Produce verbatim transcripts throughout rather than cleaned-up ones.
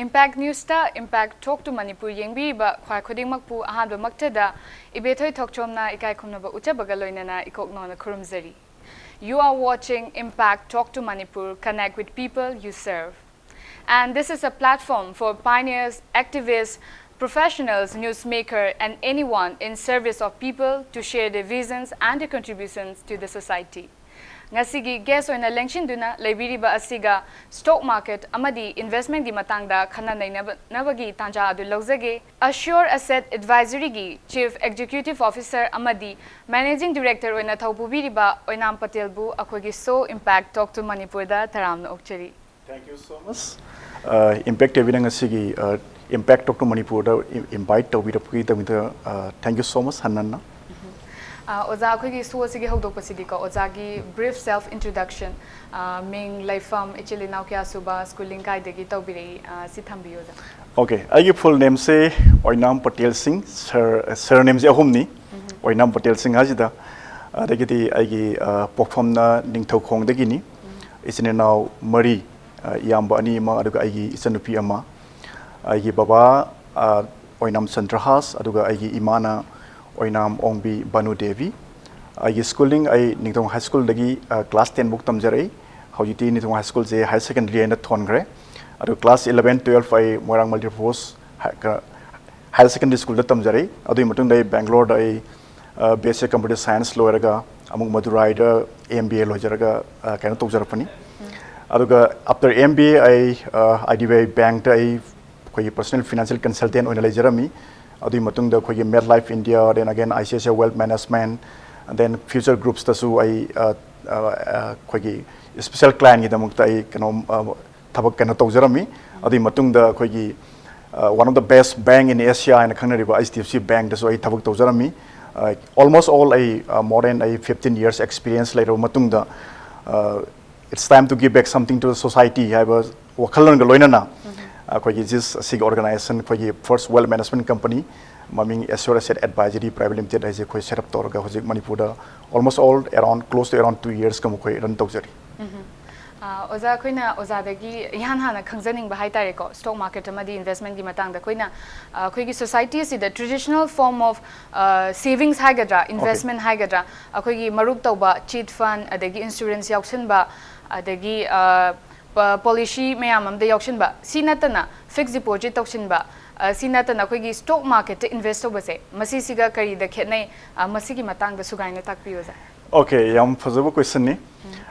Impact Newsꯇ Impact Talk to Manipur ꯌꯦꯡꯕꯤꯔꯤꯕ ꯈ꯭ꯋꯥꯏ ꯈꯨꯗꯤꯡꯃꯛꯄꯨ ꯑꯍꯥꯟꯕꯃꯛꯇꯗ ꯏꯕꯦꯊꯣꯏ ꯊꯣꯛꯆꯣꯝꯅ ꯏꯀꯥꯏ ꯈꯨꯝꯅꯕ ꯎꯠꯆꯕꯒ ꯂꯣꯏꯅꯅ ꯏꯀꯣꯛꯅꯧꯅ ꯈꯨꯔꯨꯝꯖꯔꯤ꯫ You are watching Impact Talk to Manipur, connect with people you serve. And this is a platform for pioneers, activists, professionals, newsmaker, and anyone in service of people to share their visions and their contributions to the society. ꯉꯁꯤꯒꯤ guest ꯑꯣꯏꯅ ꯂꯦꯡꯁꯤꯟꯗꯨꯅ ꯂꯩꯕꯤꯔꯤꯕ ꯑꯁꯤꯒ stock market ꯑꯃꯗꯤ investmentꯀꯤ ꯃꯇꯥꯡꯗ ꯈꯟꯅ ꯅꯩꯅꯕꯒꯤ ꯇꯥꯟꯖꯥ ꯑꯗꯨ ꯂꯧꯖꯒꯦ꯫ Assure Asset Advisoryꯒꯤ Chief Executive Officer ꯑꯃꯗꯤ Managing Director ꯑꯣꯏꯅ ꯊꯧ ꯄꯨꯕꯤꯔꯤꯕ ꯑꯣꯏꯅꯥꯝ ꯄꯇꯦꯜꯕꯨ ꯑꯩꯈꯣꯏꯒꯤ show Impact Talk to Manipurꯗ ꯇꯔꯥꯝꯅ ꯑꯣꯛꯆꯔꯤ꯫ Thank you so much. Uh, Impact TVꯅ ꯉꯁꯤꯒꯤ uh, Impact Talk to Manipurꯗ invite ꯇꯧꯕꯤꯔꯛꯄꯒꯤꯗꯃꯛꯇ uh, thank you so much ꯍꯟꯅꯟꯅ꯫ ꯑ, ꯑꯣꯖꯥ, ꯑꯩꯈꯣꯏꯒꯤ show ꯑꯁꯤꯒꯤ ꯍꯧꯗꯣꯛꯄꯁꯤꯗꯤꯀꯣ, ꯑꯣꯖꯥꯒꯤ brief self introduction, ꯑ, ꯃꯤꯡ, ꯂꯩꯐꯝ, ꯏꯆꯤꯜ ꯏꯅꯥꯎ ꯀꯌꯥ ꯁꯨꯕ, schooling ꯀꯥꯏꯗꯒꯤ ꯇꯧꯕꯤꯔꯛꯏ, ꯑ, ꯁꯤ ꯊꯝꯕꯤꯌꯨ ꯑꯣꯖꯥ꯫ Okay, ꯑꯩꯒꯤ full nameꯁꯦ ꯑꯣꯏꯅꯥꯝ ꯄꯇꯦꯜ ꯁꯤꯡ, sir, surnameꯁꯦ ꯑꯍꯨꯝꯅꯤ꯫ ꯑꯣꯏꯅꯥꯝ ꯄꯇꯦꯜ ꯁꯤꯡ ꯍꯥꯏꯁꯤꯗ, ꯑꯗꯒꯤꯗꯤ ꯑꯩꯒꯤ ꯑ, ꯄꯣꯛꯐꯝꯅ ꯅꯤꯡꯊꯧꯈꯣꯡꯗꯒꯤꯅꯤ꯫ ꯏꯆꯤꯟ ꯏꯅꯥꯎ ꯃꯔꯤ, ꯑ, ꯏꯌꯥꯝꯕ ꯑꯅꯤ ꯑꯃ, ꯑꯗꯨꯒ ꯑꯩꯒꯤ ꯏꯆꯟꯅꯨꯄꯤ ꯑꯃ꯫ ꯑꯩꯒꯤ ꯕꯕꯥ ꯑ, ꯑꯣꯏꯅꯥꯝ ꯆꯟꯗ꯭ꯔꯍꯥꯁ, ꯑꯗꯨꯒ ꯑꯩꯒꯤ ꯏꯃꯥꯅ ꯑꯣꯏꯅꯥꯝ ꯑꯣꯡꯕꯤ ꯕꯥꯅꯨ ꯗꯦꯕꯤ꯫ ꯑꯩꯒꯤ schooling ꯑꯩ ꯅꯤꯡꯊꯧ high schoolꯗꯒꯤ ꯑ, class ten ꯐꯥꯎ ꯇꯝꯖꯔꯛꯏ꯫ ꯍꯧꯖꯤꯛꯇꯤ ꯅꯤꯡꯊꯧ high schoolꯁꯦ higher secondary ꯍꯥꯏꯅ ꯊꯣꯟꯈ꯭ꯔꯦ꯫ ꯑꯗꯨ class eleven, twelve ꯑꯩ ꯃꯣꯏꯔꯥꯡ multipurpose higher secondary schoolꯗ ꯇꯝꯖꯔꯛꯏ꯫ ꯑꯗꯨꯒꯤ ꯃꯇꯨꯡꯗ ꯑꯩ ꯕꯦꯡꯒ꯭ꯂꯣꯔꯗ ꯑꯩ B S C computer science ꯂꯣꯏꯔꯒ ꯑꯃꯨꯛ ꯃꯗꯨꯔꯥꯏꯗ ꯑꯦꯝ ꯕꯤ ꯑꯦ ꯂꯣꯏꯖꯔꯒ ꯑ, ꯀꯩꯅꯣ ꯇꯧꯖꯔꯛꯄꯅꯤ꯫ ꯑꯗꯨꯒ after M B A ꯑꯩ ꯑꯥꯏ ꯗꯤ ꯕꯤ ꯑꯥꯏ ꯕꯦꯡꯛꯇ ꯑꯩ ꯑꯩꯈꯣꯏꯒꯤ personal financial consultant ꯑꯣꯏꯅ ꯂꯩꯖꯔꯝꯃꯤ꯫ ꯑꯗꯨꯒꯤ ꯃꯇꯨꯡꯗ ꯑꯩꯈꯣꯏꯒꯤ MetLife India, then again I C I C I Wealth Management, then Future Groupsꯇꯁꯨ ꯑꯩ ꯑ, ꯑ, ꯑ, ꯑꯩꯈꯣꯏꯒꯤ special clientꯒꯤꯗꯃꯛꯇ ꯑꯩ ꯀꯩꯅꯣ ꯑ, ꯊꯕꯛ ꯀꯩꯅꯣ ꯇꯧꯖꯔꯝꯃꯤ꯫ ꯑꯗꯨꯒꯤ ꯃꯇꯨꯡꯗ ꯑꯩꯈꯣꯏꯒꯤ ꯑ, one of the best bank in Asia ꯍꯥꯏꯅ ꯈꯪꯅꯔꯤꯕ H D F C Bankꯇꯁꯨ ꯑꯩ ꯊꯕꯛ ꯇꯧꯖꯔꯝꯃꯤ꯫ ꯑ, almost all ꯑꯩ ꯑ, more than ꯑꯩ fifteen years experience ꯂꯩꯔꯕ ꯃꯇꯨꯡꯗ ꯑ, it's time to give back something to the society ꯍꯥꯏꯕ ꯋꯥꯈꯜꯂꯣꯟꯒ ꯂꯣꯏꯅꯅ ꯑꯩꯈꯣꯏꯒꯤ ꯖꯤꯁ ꯑꯁꯤꯒꯤ organization, ꯑꯩꯈꯣꯏꯒꯤ First Wealth Management Company, ꯃꯃꯤꯡ Assure Asset Advisory Private Limited ꯍꯥꯏꯁꯦ ꯑꯩꯈꯣꯏ set up ꯇꯧꯔꯒ ꯍꯧꯖꯤꯛ ꯃꯅꯤꯄꯨꯔꯗ almost all around close to around two yearsꯀ ꯃꯈꯣꯏ run ꯇꯧꯖꯔꯤ꯫ ꯑꯣꯖꯥ, ꯑꯩꯈꯣꯏꯅ ꯑꯣꯖꯥꯗꯒꯤ ꯏꯍꯥꯟ ꯍꯥꯟꯅ ꯈꯪꯖꯅꯤꯡꯕ ꯍꯥꯏꯇꯥꯔꯦꯀꯣ, ꯁ꯭ꯇꯣꯛ ꯃꯥꯔꯀꯦꯠ ꯑꯃꯗꯤ ꯏꯟꯚꯦꯁ꯭ꯠꯃꯦꯟꯠꯀꯤ ꯃꯇꯥꯡꯗ꯫ ꯑꯩꯈꯣꯏꯅ ꯑꯩꯈꯣꯏꯒꯤ ꯁꯣꯁꯥꯏꯇꯤ ꯑꯁꯤꯗ ꯇ꯭ꯔꯦꯗꯤꯁꯅꯦꯜ ꯐꯣꯔꯝ ꯑꯣꯐ ꯁꯦꯚꯤꯡꯁ ꯍꯥꯏꯒꯗ꯭ꯔꯥ, ꯏꯟꯚꯦꯁ꯭ꯠꯃꯦꯟꯠ ꯍꯥꯏꯒꯗ꯭ꯔꯥ, ꯑꯩꯈꯣꯏꯒꯤ ꯃꯔꯨꯞ ꯇꯧꯕ, ꯆꯤꯠ ꯐꯟꯗ, ꯑꯗꯒꯤ ꯏꯟꯁꯨꯔꯦꯟꯁ ꯌꯥꯎꯁꯟꯕ, ꯑꯗꯒꯤ ꯄꯣꯂꯤꯁꯤ ꯃꯌꯥꯝ ꯑꯃꯗ ꯌꯥꯎꯁꯟꯕ, ꯁꯤ ꯅꯠꯇꯅ ꯐꯤꯛꯁ ꯗꯤꯄꯣꯖꯤꯠ ꯇꯧꯁꯤꯟꯕ, ꯁꯤ ꯅꯠꯇꯅ ꯑꯩꯈꯣꯏꯒꯤ ꯁ꯭ꯇꯣꯛ ꯃꯥꯔꯀꯦꯠꯇ ꯏꯟꯚꯦꯁ꯭ꯠ ꯇꯧꯕꯁꯦ, ꯃꯁꯤꯁꯤꯒ ꯀꯔꯤꯗ ꯈꯦꯠꯅꯩ? ꯃꯁꯤꯒꯤ ꯃꯇꯥꯡꯗ ꯁꯨꯒꯥꯏꯅ ꯇꯥꯛꯄꯤꯌꯨ, ꯑꯣꯖꯥ꯫ ꯑꯣꯀꯦ, ꯌꯥꯝ ꯐꯖꯕ ꯀꯣꯏꯁꯟꯅꯤ꯫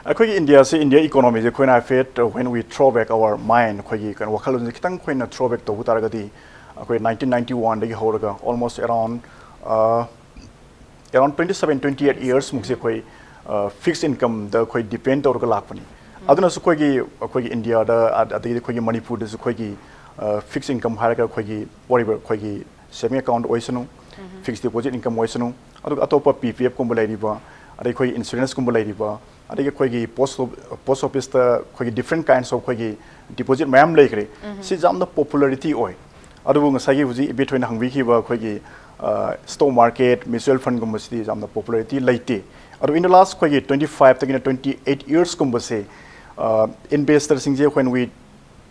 ꯑꯩꯈꯣꯏꯒꯤ ꯏꯟꯗꯤꯌꯥꯁꯦ, ꯏꯟꯗꯤꯌꯥ ꯏꯀꯣꯅꯣꯃꯤꯁꯦ ꯑꯩꯈꯣꯏꯅ ꯍꯥꯏꯐꯦꯠ, when we throw back our mind, ꯑꯩꯈꯣꯏꯒꯤ ꯀꯩꯅꯣ, ꯋꯥꯈꯜꯂꯣꯟꯁꯦ ꯈꯤꯇꯪ ꯑꯩꯈꯣꯏꯅ ꯊ꯭ꯔꯣ ꯕꯦꯛ ꯇꯧꯕ ꯇꯥꯔꯒꯗꯤ, ꯑꯩꯈꯣꯏ ꯅꯥꯏꯟꯇꯤꯟ ꯅꯥꯏꯟꯇꯤ ꯋꯥꯟꯗꯒꯤ ꯍꯧꯔꯒ almost around around twenty seven, twenty eight years ꯃꯨꯛꯁꯦ ꯑꯩꯈꯣꯏ ꯐꯤꯛꯁ ꯏꯟꯀꯝꯗ ꯑꯩꯈꯣꯏ ꯗꯤꯄꯦꯟ ꯇꯧꯔꯒ ꯂꯥꯛꯄꯅꯤ꯫ ꯑꯗꯨꯅꯁꯨ ꯑꯩꯈꯣꯏꯒꯤ, ꯑꯩꯈꯣꯏꯒꯤ ꯏꯟꯗꯤꯌꯥꯗ, ꯑꯗꯒꯤꯗꯤ ꯑꯩꯈꯣꯏꯒꯤ ꯃꯅꯤꯄꯨꯔꯗꯁꯨ ꯑꯩꯈꯣꯏꯒꯤ ꯐꯤꯛꯁ ꯏꯟꯀꯝ ꯍꯥꯏꯔꯒ ꯑꯩꯈꯣꯏꯒꯤ, ꯋꯥꯔꯤꯕ ꯑꯩꯈꯣꯏꯒꯤ ꯁꯦꯚꯤꯡ ꯑꯦꯀꯥꯎꯟꯠ ꯑꯣꯏꯁꯅꯨ, ꯐꯤꯛꯁ ꯗꯤꯄꯣꯖꯤꯠ ꯏꯟꯀꯝ ꯑꯣꯏꯁꯅꯨ, ꯑꯗꯨꯒ ꯑꯇꯣꯞꯄ ꯄꯤ ꯄꯤ ꯑꯦꯐ ꯀꯨꯝꯕ ꯂꯩꯔꯤꯕ, ꯑꯗꯩ ꯑꯩꯈꯣꯏꯒꯤ ꯏꯟꯁꯨꯔꯦꯟꯁ ꯀꯨꯝꯕ ꯂꯩꯔꯤꯕ, ꯑꯗꯒꯤ ꯑꯩꯈꯣꯏꯒꯤ ꯄꯣꯁ ꯄꯣꯁ ꯑꯣꯐꯤꯁꯇ ꯑꯩꯈꯣꯏꯒꯤ different kinds of ꯑꯩꯈꯣꯏꯒꯤ ꯗꯤꯄꯣꯖꯤꯠ ꯃꯌꯥꯝ ꯂꯩꯈ꯭ꯔꯦ꯫ ꯁꯤ ꯌꯥꯝꯅ ꯄꯣꯄꯨꯂꯔꯤꯇꯤ ꯑꯣꯏ꯫ ꯑꯗꯨꯕꯨ ꯉꯁꯥꯏꯒꯤ ꯍꯧꯖꯤꯛ ꯏꯕꯦꯊꯣꯏꯅ ꯍꯪꯕꯤꯈꯤꯕ ꯑꯩꯈꯣꯏꯒꯤ ꯁ꯭ꯇꯣꯛ ꯃꯥꯔꯀꯦꯠ, ꯃ꯭ꯌꯨꯆꯨꯋꯦꯜ ꯐꯟꯒꯨꯝꯕꯁꯤꯗꯤ ꯌꯥꯝꯅ ꯄꯣꯄꯨꯂꯔꯤꯇꯤ ꯂꯩꯇꯦ꯫ ꯑꯗꯣ in the last ꯑꯩꯈꯣꯏꯒꯤ twenty five ꯇꯒꯤꯅ twenty eight years ꯀꯨꯝꯕꯁꯦ, ꯏꯟꯚꯦꯁꯇꯔꯁꯤꯡꯁꯦ when we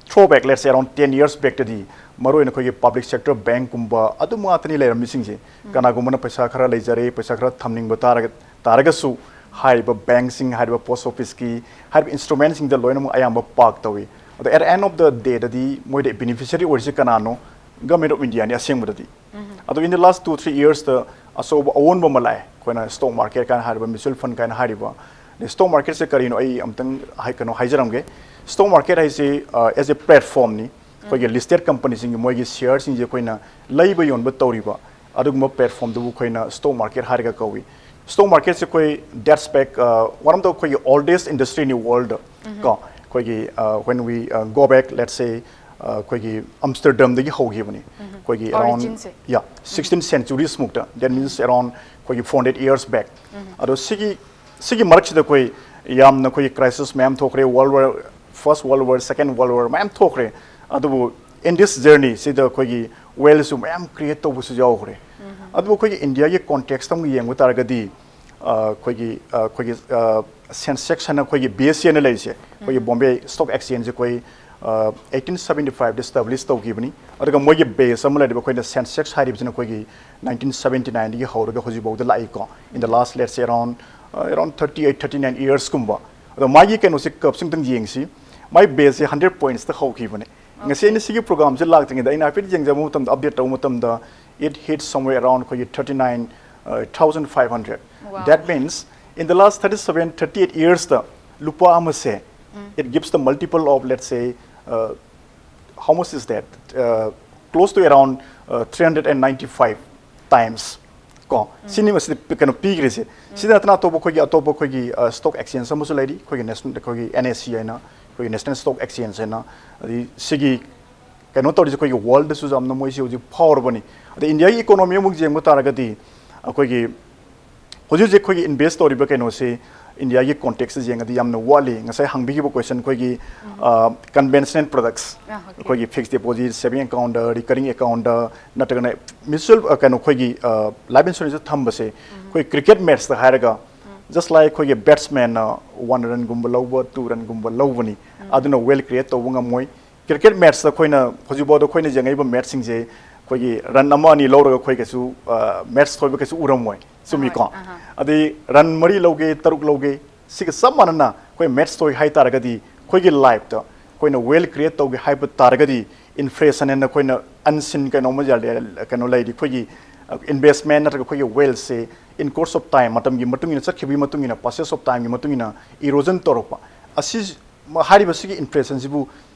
throw back, let's say around ten years backꯇꯗꯤ, ꯃꯔꯨꯑꯣꯏꯅ ꯑꯩꯈꯣꯏꯒꯤ ꯄꯕ꯭ꯂꯤꯛ ꯁꯦꯛꯇꯔ ꯕꯦꯡꯛꯀꯨꯝꯕ ꯑꯗꯨꯝ ꯉꯥꯛꯇꯅꯤ ꯂꯩꯔꯝꯃꯤꯁꯤꯡꯁꯦ꯫ ꯀꯅꯥꯒꯨꯝꯕꯅ ꯄꯩꯁꯥ ꯈꯔ ꯂꯩꯖꯔꯦ, ꯄꯩꯁꯥ ꯈꯔ ꯊꯝꯅꯤꯡꯕ ꯇꯥꯔꯒ, ꯇꯥꯔꯒꯁꯨ, ꯍꯥꯏꯔꯤꯕ ꯕꯦꯡꯛꯁꯤꯡ, ꯍꯥꯏꯔꯤꯕ ꯄꯣꯁ ꯑꯣꯐꯤꯁꯀꯤ, ꯍꯥꯏꯔꯤꯕ ꯏꯟꯁꯇ꯭ꯔꯨꯃꯦꯟꯁꯤꯡꯗ ꯂꯣꯏꯅꯃꯛ ꯑꯌꯥꯝꯕ ꯄꯥꯔꯛ ꯇꯧꯏ꯫ ꯑꯗꯣ at the end of the dayꯗꯗꯤ ꯃꯣꯏꯗ ꯕꯦꯅꯤꯐꯤꯁꯔꯤ ꯑꯣꯏꯔꯤꯁꯦ ꯀꯅꯥꯅꯣ? Government of Indiaꯅꯤ ꯑꯁꯦꯡꯕꯗꯗꯤ꯫ ꯑꯗꯣ in the last two three yearsꯇ ꯑꯆꯧꯕ ꯑꯑꯣꯟꯕ ꯑꯃ ꯂꯥꯛꯑꯦ꯫ ꯑꯩꯈꯣꯏꯅ ꯁ꯭ꯇꯣꯛ ꯃꯥꯔꯀꯦꯠ ꯀꯥꯏꯅ ꯍꯥꯏꯔꯤꯕ, ꯃ꯭ꯌꯨꯆꯨꯋꯦꯜ ꯐꯟ ꯀꯥꯏꯅ ꯍꯥꯏꯔꯤꯕ꯫ ꯑꯗꯩ ꯁ꯭ꯇꯣꯛ ꯃꯥꯔꯀꯦꯠꯁꯦ ꯀꯔꯤꯅꯣ ꯑꯩ ꯑꯝꯇꯪ ꯍꯥꯏ-, ꯀꯩꯅꯣ ꯍꯥꯏꯖꯔꯝꯒꯦ꯫ ꯁ꯭ꯇꯣꯛ ꯃꯥꯔꯀꯦꯠ ꯍꯥꯏꯁꯤ, ꯑ, as a platformꯅꯤ꯫ ꯑꯩꯈꯣꯏꯒꯤ ꯂꯤꯁꯇꯦꯠ ꯀꯝꯄꯅꯤꯁꯤꯡꯒꯤ ꯃꯣꯏꯒꯤ ꯁꯤꯌꯔꯁꯤꯡꯁꯦ ꯑꯩꯈꯣꯏꯅ ꯂꯩꯕ ꯌꯣꯟꯕ ꯇꯧꯔꯤꯕ ꯑꯗꯨꯒꯨꯝꯕ ꯄ꯭ꯂꯦꯠꯐꯣꯝꯗꯨꯕꯨ ꯑꯩꯈꯣꯏꯅ ꯁ꯭ꯇꯣꯛ ꯃꯥꯔꯀꯦꯠ ꯍꯥꯏꯔꯒ ꯀꯧꯏ꯫ ꯁ꯭ꯇꯣꯛ ꯃꯥꯔꯀꯦꯠꯁꯦ ꯑꯩꯈꯣꯏ dates back, ꯑ, one of the ꯑꯩꯈꯣꯏꯒꯤ oldest industryꯅꯤ worldꯗ ꯀꯣ꯫ ꯑꯩꯈꯣꯏꯒꯤ, ꯑ, when we, ꯑ, go back, let's say, ꯑ, ꯑꯩꯈꯣꯏꯒꯤ ꯑꯝꯁꯇꯔꯗꯝꯗꯒꯤ ꯍꯧꯈꯤꯕꯅꯤ꯫ ꯑꯩꯈꯣꯏꯒꯤ around, Originꯁꯦ꯫ Yeah, sixteen centuries Mukta, that means around ꯑꯩꯈꯣꯏꯒꯤ four hundred years back꯫ ꯑꯗꯣ ꯁꯤꯒꯤ, ꯁꯤꯒꯤ ꯃꯔꯛꯁꯤꯗ ꯑꯩꯈꯣꯏ ꯌꯥꯝꯅ ꯑꯩꯈꯣꯏꯒꯤ crisis ꯃꯌꯥꯝ ꯊꯣꯛꯈ꯭ꯔꯦ, world war, first world war, second world war ꯃꯌꯥꯝ ꯊꯣꯛꯈ꯭ꯔꯦ꯫ ꯑꯗꯨꯕꯨ in this journey ꯁꯤꯗ ꯑꯩꯈꯣꯏꯒꯤ wealthꯁꯨ ꯃꯌꯥꯝ create ꯇꯧꯕꯁꯨ ꯌꯥꯎꯈ꯭ꯔꯦ꯫ ꯑꯗꯨꯕꯨ ꯑꯩꯈꯣꯏꯒꯤ ꯏꯟꯗꯤꯌꯥꯒꯤ contextꯇ ꯑꯃꯨꯛ ꯌꯦꯡꯕ ꯇꯥꯔꯒꯗꯤ, ꯑ, ꯑꯩꯈꯣꯏꯒꯤ, ꯑ, ꯑꯩꯈꯣꯏꯒꯤ, ꯑ, ꯁꯦꯟꯁꯦꯛꯁ ꯍꯥꯏꯅ ꯑꯩꯈꯣꯏꯒꯤ ꯕꯤ ꯑꯦꯁ ꯁꯤ ꯍꯥꯏꯅ ꯂꯩꯔꯤꯁꯦ, ꯑꯩꯈꯣꯏꯒꯤ ꯕꯣꯝꯕꯦ ꯁ꯭ꯇꯣꯛ ꯑꯦꯛꯁꯆꯦꯟꯖꯁꯦ ꯑꯩꯈꯣꯏ ꯑꯩꯠꯇꯤꯟ ꯁꯕꯦꯟꯇꯤ ꯐꯥꯏꯚꯇ ꯏꯁꯇꯥꯕ꯭ꯂꯤꯁ ꯇꯧꯈꯤꯕꯅꯤ꯫ ꯑꯗꯨꯒ ꯃꯣꯏꯒꯤ ꯕꯦꯁ ꯑꯃ ꯂꯩꯔꯤꯕ ꯑꯩꯈꯣꯏꯅ ꯁꯦꯟꯁꯦꯛꯁ ꯍꯥꯏꯔꯤꯕꯁꯤꯅ ꯑꯩꯈꯣꯏꯒꯤ ꯅꯥꯏꯟꯇꯤꯟ ꯁꯕꯦꯟꯇꯤ ꯅꯥꯏꯟꯗꯒꯤ ꯍꯧꯔꯒ ꯍꯧꯖꯤꯛꯐꯥꯎꯗ ꯂꯥꯛꯏꯀꯣ, in the last, let's say, around, uh, around thirty eight, thirty nine yearsꯀꯨꯝꯕ꯫ ꯑꯗꯣ ꯃꯥꯒꯤ ꯀꯩꯅꯣꯁꯦ, ꯀꯞꯁꯦ ꯑꯝꯇꯪ ꯌꯦꯡꯁꯤ꯫ ꯃꯥꯏ ꯕꯦꯁꯁꯦ ꯍꯟꯗ꯭ꯔꯦꯠ ꯄꯣꯏꯟꯠꯁꯇ ꯍꯧꯈꯤꯕꯅꯦ꯫ ꯉꯁꯤ ꯑꯩꯅ ꯁꯤꯒꯤ ꯄ꯭ꯔꯣꯒ꯭ꯔꯥꯝꯁꯦ ꯂꯥꯛꯇ꯭ꯔꯤꯉꯩꯗ ꯑꯩꯅ ꯍꯥꯏꯐꯦꯠ ꯌꯦꯡꯖꯕ ꯃꯇꯝꯗ, ꯑꯞꯗꯦꯠ ꯇꯧꯕ ꯃꯇꯝꯗ, it hit somewhere around ꯑꯩꯈꯣꯏꯒꯤ thirty nine thousand five hundred. Wow. That means in the last thirty seven, thirty eight yearsꯇ ꯂꯨꯄꯥ ꯑꯃꯁꯦ, it gives the multiple of, let's say, uh, how much is that? Uh, close to around, uh, three hundred and ninety five times. ꯀꯣ, ꯁꯤꯅꯤ ꯃꯁꯤꯗ ꯄꯤ-, ꯀꯩꯅꯣ ꯄꯤꯈ꯭ꯔꯤꯁꯦ꯫ ꯁꯤꯗ ꯅꯠꯇꯅ ꯑꯇꯣꯞꯄ ꯑꯩꯈꯣꯏꯒꯤ, ꯑꯇꯣꯞꯄ ꯑꯩꯈꯣꯏꯒꯤ, ꯑ, ꯁ꯭ꯇꯣꯛ ꯑꯦꯛꯁꯆꯦꯟꯖ ꯑꯃꯁꯨ ꯂꯩꯔꯤ, ꯑꯩꯈꯣꯏꯒꯤ ꯅꯦꯁꯅꯦꯜ, ꯑꯩꯈꯣꯏꯒꯤ ꯑꯦꯟ ꯑꯦꯁ ꯁꯤ ꯍꯥꯏꯅ, ꯑꯩꯈꯣꯏꯒꯤ ꯅꯦꯁꯅꯦꯜ ꯁ꯭ꯇꯣꯛ ꯑꯦꯛꯁꯆꯦꯟꯖ ꯍꯥꯏꯅ꯫ ꯑꯗꯩ ꯁꯤꯒꯤ ꯀꯩꯅꯣ ꯇꯧꯔꯤꯁꯦ, ꯑꯩꯈꯣꯏꯒꯤ ꯋꯥꯔꯜꯗꯁꯨ ꯌꯥꯝꯅ ꯃꯣꯏꯁꯤ ꯍꯧꯖꯤꯛ ꯐꯥꯎꯔꯕꯅꯤ꯫ ꯑꯗꯩ ꯏꯟꯗꯤꯌꯥꯒꯤ ꯏꯀꯣꯅꯣꯃꯤ ꯑꯃꯨꯛ ꯌꯦꯡꯕ ꯇꯥꯔꯒꯗꯤ, ꯑꯩꯈꯣꯏꯒꯤ ꯍꯧꯖꯤꯛ ꯍꯧꯖꯤꯛ ꯑꯩꯈꯣꯏꯒꯤ ꯏꯟꯚꯦꯁ ꯇꯧꯔꯤꯕ ꯀꯩꯅꯣꯁꯤ ꯏꯟꯗꯤꯌꯥꯒꯤ ꯀꯣꯟꯇꯦꯛꯁꯇ ꯌꯦꯡꯉꯗꯤ ꯌꯥꯝꯅ ꯋꯥꯠꯂꯤ꯫ ꯉꯁꯥꯏ ꯍꯪꯕꯤꯈꯤꯕ ꯀꯣꯏꯁꯟ, ꯑꯩꯈꯣꯏꯒꯤ, ꯑ, ꯀꯟꯚꯦꯟꯁꯅꯦꯜ ꯄ꯭ꯔꯗꯛꯁ, ꯑꯥ, ꯑꯣꯀꯦ꯫ ꯑꯩꯈꯣꯏꯒꯤ ꯐꯤꯛꯁ ꯗꯤꯄꯣꯖꯤꯠ, ꯁꯦꯚꯤꯡ ꯑꯦꯀꯥꯎꯟꯗ, ꯔꯤꯀꯔꯤꯡ ꯑꯦꯀꯥꯎꯟꯗ, ꯅꯠꯇ꯭ꯔꯒꯅ ꯃ꯭ꯌꯨꯆꯨꯋꯦꯜ, ꯑ, ꯀꯩꯅꯣ, ꯑꯩꯈꯣꯏꯒꯤ, ꯑ, ꯂꯥꯏꯐ ꯏꯟꯁꯨꯔꯦꯟꯁꯇ ꯊꯝꯕꯁꯦ, ꯑꯩꯈꯣꯏ ꯀ꯭ꯔꯤꯀꯦꯠ ꯃꯦꯠꯆꯇ ꯍꯥꯏꯔꯒ, just like ꯑꯩꯈꯣꯏꯒꯤ ꯕꯦꯠꯁꯃꯦꯟꯅ ꯋꯥꯟ ꯔꯟꯒꯨꯝꯕ ꯂꯧꯕ, ꯇꯨ ꯔꯟꯒꯨꯝꯕ ꯂꯧꯕꯅꯤ, ꯑꯗꯨꯅ ꯋꯦꯜ ꯀ꯭ꯔꯤꯌꯦꯠ ꯇꯧꯕ ꯉꯝꯃꯣꯏ꯫ ꯀ꯭ꯔꯤꯀꯦꯠ ꯃꯦꯠꯆꯇ ꯑꯩꯈꯣꯏꯅ ꯍꯧꯖꯤꯛꯐꯥꯎꯗ ꯑꯩꯈꯣꯏꯅ ꯌꯦꯡꯉꯛꯏꯕ ꯃꯦꯠꯆꯁꯤꯡꯁꯦ, ꯑꯩꯈꯣꯏꯒꯤ ꯔꯟ ꯑꯃ ꯑꯅꯤ ꯂꯧꯔꯒ ꯑꯩꯈꯣꯏ ꯀꯩꯁꯨ, ꯑ, ꯃꯦꯠꯆ ꯊꯣꯏꯕ ꯀꯩꯁꯨ ꯎꯔꯝꯃꯣꯏ, ꯆꯨꯝꯃꯤꯀꯣ? ꯑꯍꯣꯏ, ꯑꯍꯥ꯫ ꯑꯗꯩ ꯔꯟ ꯃꯔꯤ ꯂꯧꯒꯦ, ꯇꯔꯨꯛ ꯂꯧꯒꯦ, ꯁꯤꯒ ꯆꯞ ꯃꯥꯟꯅꯅ ꯑꯩꯈꯣꯏ ꯃꯦꯠꯆ ꯊꯣꯏ ꯍꯥꯏ ꯇꯥꯔꯒꯗꯤ, ꯑꯩꯈꯣꯏꯒꯤ ꯂꯥꯏꯐꯇ ꯑꯩꯈꯣꯏꯅ ꯋꯦꯜ ꯀ꯭ꯔꯤꯌꯦꯠ ꯇꯧꯒꯦ ꯍꯥꯏꯕ ꯇꯥꯔꯒꯗꯤ, ꯏꯟꯐ꯭ꯂꯦꯁꯟ ꯍꯥꯏꯅ ꯑꯩꯈꯣꯏꯅ ꯑꯟꯁꯤꯟ ꯀꯩꯅꯣꯝꯃ ꯌꯥ-, ꯀꯩꯅꯣ ꯂꯩꯔꯤ, ꯑꯩꯈꯣꯏꯒꯤ, ꯑ, ꯏꯟꯚꯦꯁꯃꯦꯟ ꯅꯠꯇ꯭ꯔꯒ ꯑꯩꯈꯣꯏꯒꯤ ꯋꯦꯜꯁꯦ in course of time, ꯃꯇꯝꯒꯤ ꯃꯇꯨꯡ ꯏꯟꯅ, ꯆꯠꯈꯤꯕꯒꯤ ꯃꯇꯨꯡ ꯏꯟꯅ, ꯄꯥꯁꯦꯖ ꯑꯣꯐ ꯇꯥꯏꯝꯒꯤ ꯃꯇꯨꯡ ꯏꯟꯅ ꯏꯔꯣꯖꯟ ꯇꯧꯔꯛꯄ꯫ ꯑꯁꯤ ꯃ-, ꯍꯥꯏꯔꯤꯕꯁꯤꯒꯤ ꯏꯟꯐ꯭ꯂꯦꯁꯟꯁꯤꯕꯨ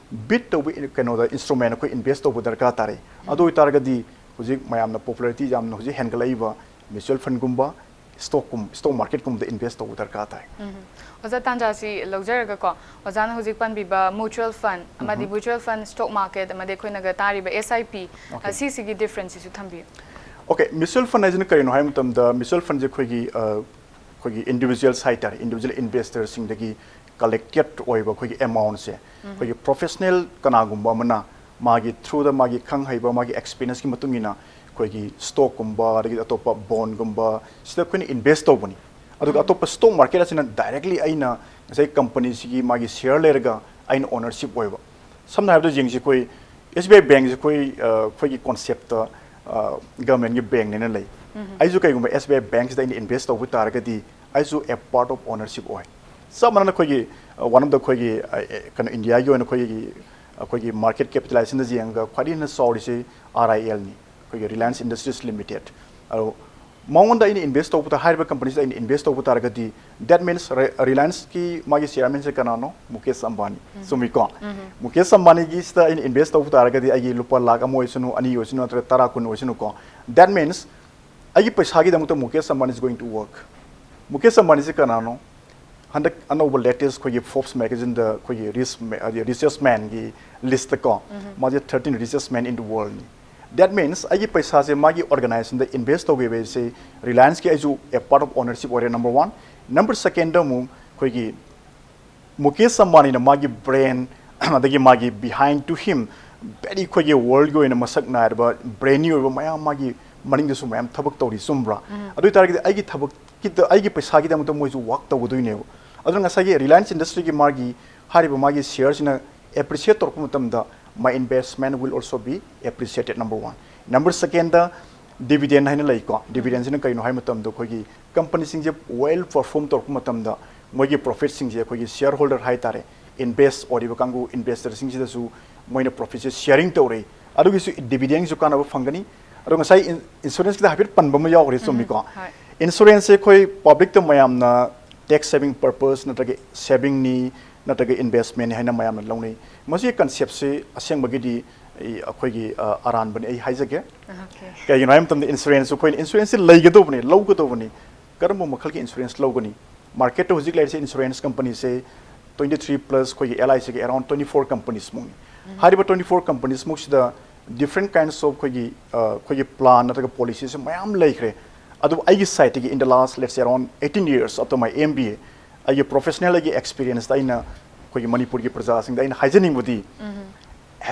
ꯕꯤꯠ ꯇꯧꯕ ꯏꯟ-, ꯀꯩꯅꯣꯗ, ꯏꯟꯁꯇ꯭ꯔꯨꯃꯦꯟ ꯑꯩꯈꯣꯏ ꯏꯟꯚꯦꯁ ꯇꯧꯕ ꯗꯔꯀꯥꯔ ꯇꯥꯔꯦ꯫ ꯑꯗꯨ ꯑꯣꯏꯇꯥꯔꯒꯗꯤ ꯍꯧꯖꯤꯛ ꯃꯌꯥꯝꯅ ꯄꯣꯄꯨꯂꯔꯤꯇꯤ ꯌꯥꯝꯅ ꯍꯧꯖꯤꯛ ꯍꯦꯟꯒꯠꯂꯛꯏꯕ ꯃ꯭ꯌꯨꯆꯨꯋꯦꯜ ꯐꯟꯒꯨꯝꯕ, ꯁ꯭ꯇꯣꯛꯀꯨꯝ-, ꯁ꯭ꯇꯣꯛ ꯃꯥꯔꯀꯦꯠꯀꯨꯝꯕꯗ ꯏꯟꯚꯦꯁ ꯇꯧꯕ ꯗꯔꯀꯥꯔ ꯇꯥꯏ꯫ ꯎꯝ꯫ ꯑꯣꯖꯥ, ꯇꯥꯟꯖꯥꯁꯤ ꯂꯧꯖꯔꯒꯀꯣ, ꯑꯣꯖꯥꯅ ꯍꯧꯖꯤꯛ ꯄꯟꯕꯤꯕ ꯃ꯭ꯌꯨꯆꯨꯋꯦꯜ ꯐꯟ ꯑꯃꯗꯤ ꯎꯝ꯫ ꯃ꯭ꯌꯨꯆꯨꯋꯦꯜ ꯐꯟ, ꯁ꯭ꯇꯣꯛ ꯃꯥꯔꯀꯦꯠ ꯑꯃꯗꯤ ꯑꯩꯈꯣꯏꯅꯒ ꯇꯥꯔꯤꯕ ꯑꯦꯁ ꯑꯥꯏ ꯄꯤ, ꯑꯣꯀꯦ꯫ ꯁꯤꯁꯤꯒꯤ ꯗꯤꯐ꯭ꯔꯦꯟꯁꯁꯤꯁꯨ ꯊꯝꯕꯤꯌꯨ꯫ ꯑꯣꯀꯦ, ꯃ꯭ꯌꯨꯆꯨꯋꯦꯜ ꯐꯟ ꯍꯥꯏꯁꯤꯅ ꯀꯔꯤꯅꯣ ꯍꯥꯏꯕ ꯃꯇꯝꯗ, ꯃ꯭ꯌꯨꯆꯨꯋꯦꯜ ꯐꯟꯁꯦ ꯑꯩꯈꯣꯏꯒꯤ, ꯑ, ꯑꯩꯈꯣꯏꯒꯤ ꯏꯟꯗꯤꯕꯤꯖꯨꯋꯦꯜꯁ ꯍꯥꯏꯇꯥꯔꯦ, ꯏꯟꯗꯤꯕꯤꯖꯨꯋꯦꯜ ꯏꯟꯚꯦꯁꯇꯔꯁꯤꯡꯗꯒꯤ ꯀꯂꯦꯛꯇꯦꯠ ꯑꯣꯏꯕ ꯑꯩꯈꯣꯏꯒꯤ ꯑꯦꯃꯥꯎꯟꯁꯦ, ꯎꯝ꯫ ꯑꯩꯈꯣꯏꯒꯤ ꯄ꯭ꯔꯣꯐꯦꯁꯅꯦꯜ ꯀꯅꯥꯒꯨꯝꯕ ꯑꯃꯅ ꯃꯥꯒꯤ ꯊ꯭ꯔꯨꯗ, ꯃꯥꯒꯤ ꯈꯪ ꯍꯩꯕ, ꯃꯥꯒꯤ ꯑꯦꯛꯁꯄꯤꯔꯤꯌꯦꯟꯁꯀꯤ ꯃꯇꯨꯡ ꯏꯟꯅ ꯑꯩꯈꯣꯏꯒꯤ ꯁ꯭ꯇꯣꯛꯀꯨꯝꯕ, ꯑꯗꯒꯤ ꯑꯇꯣꯞꯄ ꯕꯣꯟꯒꯨꯝꯕ, ꯁꯤꯗ ꯑꯩꯈꯣꯏꯅ ꯏꯟꯚꯦꯁ ꯇꯧꯕꯅꯤ꯫ ꯑꯗꯨꯒ ꯑꯇꯣꯞꯄ ꯁ꯭ꯇꯣꯛ ꯃꯥꯔꯀꯦꯠ ꯑꯁꯤꯅ ꯗꯥꯏꯔꯦꯛꯂꯤ ꯑꯩꯅ ꯉꯁꯥꯏ ꯀꯝꯄꯅꯤꯁꯤꯒꯤ ꯃꯥꯒꯤ ꯁꯤꯌꯔ ꯂꯩꯔꯒ ꯑꯩꯅ ꯑꯣꯅꯔꯁꯤꯞ ꯑꯣꯏꯕ꯫ ꯁꯝꯅ ꯍꯥꯏꯔꯕꯗ ꯌꯦꯡꯁꯤ, ꯑꯩꯈꯣꯏ ꯑꯦꯁ ꯕꯤ ꯑꯥꯏ ꯕꯦꯡꯁꯦ ꯑꯩꯈꯣꯏ, ꯑ, ꯑꯩꯈꯣꯏꯒꯤ ꯀꯣꯟꯁꯦꯞꯇ, ꯑ, ꯒꯚꯔꯟꯃꯦꯟꯒꯤ ꯕꯦꯡꯅꯦꯅ ꯂꯩ꯫ ꯑꯩꯁꯨ ꯀꯩꯒꯨꯝꯕ ꯑꯦꯁ ꯕꯤ ꯑꯥꯏ ꯕꯦꯡꯁꯤꯗ ꯑꯩꯅ ꯏꯟꯚꯦꯁ ꯇꯧꯕ ꯇꯥꯔꯒꯗꯤ ꯑꯩꯁꯨ ꯑꯦ ꯄꯥꯔꯠ ꯑꯣꯐ ꯑꯣꯅꯔꯁꯤꯞ ꯑꯣꯏ꯫ ꯆꯞ ꯃꯥꯟꯅꯅ ꯑꯩꯈꯣꯏꯒꯤ, ꯑ, one of the ꯑꯩꯈꯣꯏꯒꯤ, ꯑ, ꯑꯦ, ꯀꯩꯅꯣ, ꯏꯟꯗꯤꯌꯥꯒꯤ ꯑꯣꯏꯅ ꯑꯩꯈꯣꯏꯒꯤ, ꯑꯩꯈꯣꯏꯒꯤ ꯃꯥꯔꯀꯦꯠ ꯀꯦꯄꯤꯇꯦꯂꯥꯏꯖꯦꯁꯟꯗ ꯌꯦꯡꯉꯒ ꯈ꯭ꯋꯥꯏꯗꯒꯤ ꯍꯦꯟꯅ ꯆꯥꯎꯔꯤꯁꯤ ꯑꯥꯔ ꯑꯥꯏ ꯑꯦꯜꯅꯤ, ꯑꯩꯈꯣꯏꯒꯤ ꯔꯤꯂꯥꯌꯟꯁ ꯏꯟꯗꯁꯇ꯭ꯔꯤꯁ ꯂꯤꯃꯤꯇꯦꯠ꯫ ꯑꯗꯣ ꯃꯉꯣꯟꯗ ꯑꯩꯅ ꯏꯟꯚꯦꯁ ꯇꯧꯕꯗ, ꯍꯥꯏꯔꯤꯕ ꯀꯝꯄꯅꯤꯁꯤꯗ ꯑꯩꯅ ꯏꯟꯚꯦꯁ ꯇꯧꯕ ꯇꯥꯔꯒꯗꯤ, that means ꯔꯤ-, ꯔꯤꯂꯥꯌꯟꯁꯀꯤ ꯃꯥꯒꯤ ꯆꯤꯌꯔꯃꯦꯟꯁꯦ ꯀꯅꯥꯅꯣ? ꯃꯨꯀꯦꯁ ꯑꯝꯕꯥꯅꯤ꯫ ꯆꯨꯝꯃꯤꯀꯣ? ꯃꯨꯀꯦꯁ ꯑꯝꯕꯥꯅꯤꯒꯤꯁꯤꯗ ꯑꯩꯅ ꯏꯟꯚꯦꯁ ꯇꯧꯕ ꯇꯥꯔꯒꯗꯤ ꯑꯩꯒꯤ ꯂꯨꯄꯥ ꯂꯥꯈ ꯑꯃ ꯑꯣꯏꯁꯅꯨ, ꯑꯅꯤ ꯑꯣꯏꯁꯅꯨ, ꯅꯠꯇ꯭ꯔꯒ ꯇꯔꯥ, ꯀꯨꯟ ꯑꯣꯏꯁꯅꯨꯀꯣ, that means ꯑꯩꯒꯤ ꯄꯩꯁꯥꯒꯤꯗꯃꯛꯇ Mukesh Ambani is going to work꯫ Mukesh ꯑꯝꯕꯥꯅꯤꯁꯦ ꯀꯅꯥꯅꯣ? ꯍꯟꯗꯛ ꯑꯅꯧꯕ latest ꯑꯩꯈꯣꯏꯒꯤ Forbes magazineꯗ ꯑꯩꯈꯣꯏꯒꯤ ꯔꯤꯁ-, ꯃꯦ-, ꯍꯥꯏꯗꯤ richest manꯒꯤ listꯇꯀꯣ, ꯃꯥꯁꯦ thirteen richest man in the worldꯅꯤ꯫ That means ꯑꯩꯒꯤ ꯄꯩꯁꯥꯁꯦ ꯃꯥꯒꯤ organizationꯗ ꯏꯟꯚꯦꯁ ꯇꯧꯈꯤꯕ ꯍꯥꯏꯁꯦ ꯔꯤꯂꯥꯌꯟꯁꯀꯤ ꯑꯩꯁꯨ a part of ownership ꯑꯣꯏꯔꯦ, number one꯫ Number secondꯗ ꯑꯃꯨꯛ ꯑꯩꯈꯣꯏꯒꯤ ꯃꯨꯀꯦꯁ ꯑꯝꯕꯥꯅꯤꯅ ꯃꯥꯒꯤ brain, ꯑꯗꯒꯤ ꯃꯥꯒꯤ behind to him very ꯑꯩꯈꯣꯏꯒꯤ worldꯒꯤ ꯑꯣꯏꯅ ꯃꯁꯛ ꯅꯥꯏꯔꯕ brainy ꯑꯣꯏꯕ ꯃꯌꯥꯝ ꯃꯥꯒꯤ ꯃꯅꯤꯡꯗꯁꯨ ꯃꯌꯥꯝ ꯊꯕꯛ ꯇꯧꯔꯤ, ꯆꯨꯝꯕ꯭ꯔꯥ? ꯑꯗꯨ ꯑꯣꯏꯇꯥꯔꯒꯗꯤ ꯑꯩꯒꯤ ꯊꯕꯛꯀꯤꯗ, ꯑꯩꯒꯤ ꯄꯩꯁꯥꯒꯤꯗꯃꯛꯇ ꯃꯣꯏꯁꯨ work ꯇꯧꯒꯗꯣꯏꯅꯦꯕ꯫ ꯑꯗꯨꯅ ꯉꯁꯥꯏꯒꯤ ꯔꯤꯂꯥꯌꯟꯁ ꯏꯟꯗꯁꯇ꯭ꯔꯤꯒꯤ ꯃꯥꯒꯤ ꯍꯥꯏꯔꯤꯕ ꯃꯥꯒꯤ ꯁꯤꯌꯔꯁꯤꯅ ꯑꯦꯄ꯭ꯔꯤꯁꯤꯌꯦꯠ ꯇꯧꯔꯛꯄ ꯃꯇꯝꯗ, my investment will also be appreciated, number one꯫ Number secondꯗ dividend ꯍꯥꯏꯅ ꯂꯩꯀꯣ꯫ Dividendꯁꯤꯅ ꯀꯩꯅꯣ ꯍꯥꯏꯕ ꯃꯇꯝꯗ, ꯑꯩꯈꯣꯏꯒꯤ ꯀꯝꯄꯅꯤꯁꯤꯡꯁꯦ well perform ꯇꯧꯔꯛꯄ ꯃꯇꯝꯗ ꯃꯣꯏꯒꯤ ꯄ꯭ꯔꯣꯐꯤꯠꯁꯤꯡꯁꯦ ꯑꯩꯈꯣꯏꯒꯤ ꯁꯤꯌꯔ ꯍꯣꯜꯗꯔ ꯍꯥꯏꯇꯥꯔꯦ, ꯏꯟꯚꯦꯁ ꯑꯣꯏꯔꯤꯕ ꯀꯥꯡꯕꯨ ꯏꯟꯚꯦꯁꯇꯔꯁꯤꯡꯁꯤꯗꯁꯨ ꯃꯣꯏꯅ ꯄ꯭ꯔꯣꯐꯤꯠꯁꯦ ꯁꯤꯌꯥꯔꯤꯡ ꯇꯧꯔꯛꯏ꯫ ꯑꯗꯨꯒꯤꯁꯨ ꯗꯤꯚꯤꯗꯦꯟꯁꯨ ꯀꯥꯟꯅꯕ ꯐꯪꯒꯅꯤ꯫ ꯑꯗꯣ ꯉꯁꯥꯏ ꯏꯟ-, ꯏꯟꯁꯨꯔꯦꯟꯁꯀꯤꯗ ꯍꯥꯏꯐꯦꯠ ꯄꯟꯕ ꯑꯃ ꯌꯥꯎꯈ꯭ꯔꯦ, ꯆꯨꯝꯃꯤꯀꯣ? ꯍꯣꯏ꯫ ꯏꯟꯁꯨꯔꯦꯟꯁꯁꯦ ꯑꯩꯈꯣꯏ ꯄꯕ꯭ꯂꯤꯛꯇ ꯃꯌꯥꯝꯅ tax saving purpose ꯅꯠꯇ꯭ꯔꯒ ꯁꯦꯚꯤꯡꯅꯤ ꯅꯠꯇ꯭ꯔꯒ ꯏꯟꯚꯦꯁꯃꯦꯟꯅꯤ ꯍꯥꯏꯅ ꯃꯌꯥꯝꯅ ꯂꯧꯅꯩ꯫ ꯃꯁꯤꯒꯤ ꯀꯟꯁꯦꯞꯁꯤ ꯑꯁꯦꯡꯕꯒꯤꯗꯤ ꯑꯩ, ꯑꯩꯈꯣꯏꯒꯤ, ꯑ, ꯑꯔꯥꯟꯕꯅꯤ, ꯑꯩ ꯍꯥꯏꯖꯒꯦ꯫ Okay꯫ ꯀꯩꯒꯤꯅꯣ ꯍꯥꯏꯕ ꯃꯇꯝꯗ ꯏꯟꯁꯨꯔꯦꯟꯁꯁꯨ ꯑꯩꯈꯣꯏꯅ ꯏꯟꯁꯨꯔꯦꯟꯁꯁꯤ ꯂꯩꯒꯗꯧꯕꯅꯤ, ꯂꯧꯒꯗꯧꯕꯅꯤ꯫ ꯀꯔꯝꯕ ꯃꯈꯜꯒꯤ ꯏꯟꯁꯨꯔꯦꯟꯁ ꯂꯧꯒꯅꯤ? ꯃꯥꯔꯀꯦꯠꯇ ꯍꯧꯖꯤꯛ ꯂꯩꯔꯤꯁꯦ ꯏꯟꯁꯨꯔꯦꯟꯁ ꯀꯝꯄꯅꯤꯁꯦ twenty three plus ꯑꯩꯈꯣꯏꯒꯤ ꯑꯦꯜ ꯑꯥꯏ ꯁꯤꯒꯤ around twenty four companies ꯃꯨꯛꯅꯤ꯫ ꯍꯥꯏꯔꯤꯕ twenty four companies ꯃꯨꯛꯁꯤꯗ different kinds of ꯑꯩꯈꯣꯏꯒꯤ, ꯑ, ꯑꯩꯈꯣꯏꯒꯤ ꯄ꯭ꯂꯥꯟ ꯅꯠꯇ꯭ꯔꯒ ꯄꯣꯂꯤꯁꯤꯁꯦ ꯃꯌꯥꯝ ꯂꯩꯈ꯭ꯔꯦ꯫ ꯑꯗꯨꯕꯨ ꯑꯩꯒꯤ ꯁꯥꯏꯠꯇꯒꯤ, in the last, let's say, around eighteen years after my M B A, ꯑꯩꯒꯤ professional ꯑꯩꯒꯤ experienceꯇ ꯑꯩꯅ ꯑꯩꯈꯣꯏꯒꯤ ꯃꯅꯤꯄꯨꯔꯒꯤ ꯄ꯭ꯔꯖꯥꯁꯤꯡꯗ ꯑꯩꯅ ꯍꯥꯏꯖꯅꯤꯡꯕꯗꯤ,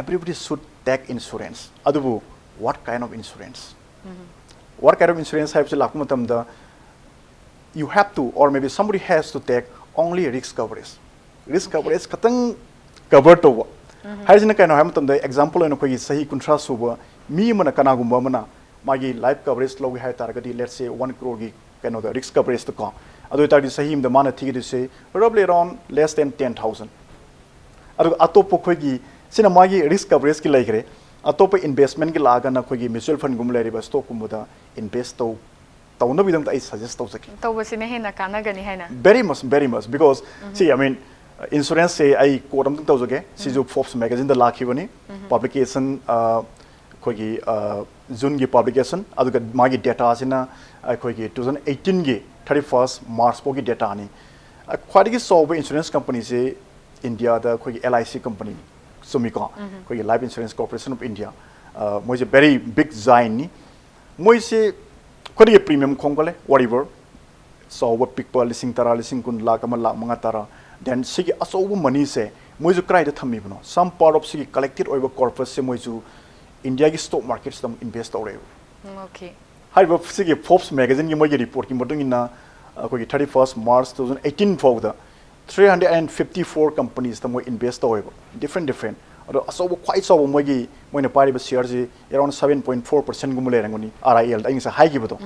everybody should take insurance꯫ ꯑꯗꯨꯕꯨ what kind of insurance? What kind of insurance ꯍꯥꯏꯕꯁꯤ ꯂꯥꯛꯄ ꯃꯇꯝꯗ, you have to, or maybe somebody has to take only risk coverage. Risk coverage ꯈꯇꯪ cover ꯇꯧꯕ ꯍꯥꯏꯁꯤꯅ ꯀꯩꯅꯣ ꯍꯥꯏꯕ ꯃꯇꯝꯗ, example ꯑꯣꯏꯅ ꯑꯩꯈꯣꯏꯒꯤ ꯆꯍꯤ ꯀꯨꯟꯊ꯭ꯔꯥ ꯁꯨꯕ ꯃꯤ ꯑꯃꯅ, ꯀꯅꯥꯒꯨꯝꯕ ꯑꯃꯅ ꯃꯥꯒꯤ life coverage ꯂꯧꯒꯦ ꯍꯥꯏ ꯇꯥꯔꯒꯗꯤ, let's say one crore ꯒꯤ ꯀꯩꯅꯣꯗ risk coverage ꯇꯀꯣ, ꯑꯗꯨ ꯑꯣꯏꯇꯥꯔꯗꯤ ꯆꯍꯤ ꯑꯃꯗ ꯃꯥꯅ ꯊꯤꯒꯗꯣꯏꯁꯦ roughly around less than ten thousand꯫ ꯑꯗꯨꯒ ꯑꯇꯣꯞꯄ ꯑꯩꯈꯣꯏꯒꯤ, ꯁꯤꯅ ꯃꯥꯒꯤ risk coverage ꯀꯤ ꯂꯩꯈ꯭ꯔꯦ꯫ ꯑꯇꯣꯞꯄ investment ꯀꯤ ꯂꯥꯛꯑꯒꯅ ꯑꯩꯈꯣꯏꯒꯤ mutual fund ꯒꯨꯝꯕ ꯂꯩꯔꯤꯕ stock ꯀꯨꯝꯕꯗ invest ꯇꯧ ꯇꯧꯅꯕꯒꯤꯗꯃꯛꯇ ꯑꯩ suggest ꯇꯧꯖꯒꯦ꯫ ꯇꯧꯕꯁꯤꯅ ꯍꯦꯟꯅ ꯀꯥꯟꯅꯒꯅꯤ ꯍꯥꯏꯅ꯫ Very much, very much, because see, I mean, insurance ꯁꯦ ꯑꯩ quote ꯑꯝꯇꯪ ꯇꯧꯖꯒꯦ꯫ ꯁꯤꯁꯨ Forbes magazine ꯗ ꯂꯥꯛꯈꯤꯕꯅꯤ꯫ Publication, ꯑ, ꯑꯩꯈꯣꯏꯒꯤ, ꯑ, June ꯒꯤ publication, ꯑꯗꯨꯒ ꯃꯥꯒꯤ data ꯁꯤꯅ ꯑꯩꯈꯣꯏꯒꯤ two thousand eighteen ꯒꯤ thirty first March ꯐꯥꯎꯒꯤ data ꯅꯤ꯫ ꯑ, ꯈ꯭ꯋꯥꯏꯗꯒꯤ ꯆꯥꯎꯕ insurance company ꯁꯤ India ꯗ ꯑꯩꯈꯣꯏꯒꯤ L I C company ꯅꯤ, ꯆꯨꯝꯃꯤꯀꯣ? ꯑꯩꯈꯣꯏꯒꯤ Life Insurance Corporation of India, ꯑ, ꯃꯣꯏꯁꯦ very big giant ꯅꯤ꯫ ꯃꯣꯏꯁꯦ ꯑꯩꯈꯣꯏꯗꯒꯤ premium ꯈꯣꯝꯒꯠꯂꯦ, whatever, ꯆꯥꯎꯕ ꯄꯤꯛꯄ, ꯂꯤꯁꯤꯡ ꯇꯔꯥ, ꯂꯤꯁꯤꯡ ꯀꯨꯟ, ꯂꯥꯛ ꯑꯃ, ꯂꯥꯛ ꯃꯉꯥ, ꯇꯔꯥ꯫ Then ꯁꯤꯒꯤ ꯑꯆꯧꯕ money ꯁꯦ ꯃꯣꯏꯁꯨ ꯀꯗꯥꯏꯗ ꯊꯝꯃꯤꯕꯅꯣ? Some part of ꯁꯤꯒꯤ collected ꯑꯣꯏꯕ corpus ꯁꯦ ꯃꯣꯏꯁꯨ India ꯒꯤ stock market ꯁꯤꯗ ꯑꯃꯨꯛ invest ꯇꯧꯔꯦꯕ꯫ ꯎꯝ, okay꯫ ꯍꯥꯏꯔꯤꯕ ꯁꯤꯒꯤ Forbes magazine ꯒꯤ ꯃꯣꯏꯒꯤ report ꯀꯤ ꯃꯇꯨꯡ ꯏꯟꯅ, ꯑꯩꯈꯣꯏꯒꯤ thirty first March two thousand eighteen ꯐꯥꯎꯕꯗ three hundred and fifty four companies ꯇ ꯃꯣꯏ invest ꯇꯧꯋꯦꯕ, different different꯫ ꯑꯗꯣ ꯑꯆꯧꯕ, ꯈ꯭ꯋꯥꯏ ꯆꯥꯎꯕ ꯃꯣꯏꯒꯤ, ꯃꯣꯏꯅ ꯄꯥꯏꯔꯤꯕ share ꯁꯤ around seven point four percent ꯒꯨꯝꯕ ꯂꯩꯔꯝꯒꯅꯤ, R I L ꯗ, ꯑꯩ ꯉꯁꯥꯏ ꯍꯥꯏꯈꯤꯕꯗꯣ꯫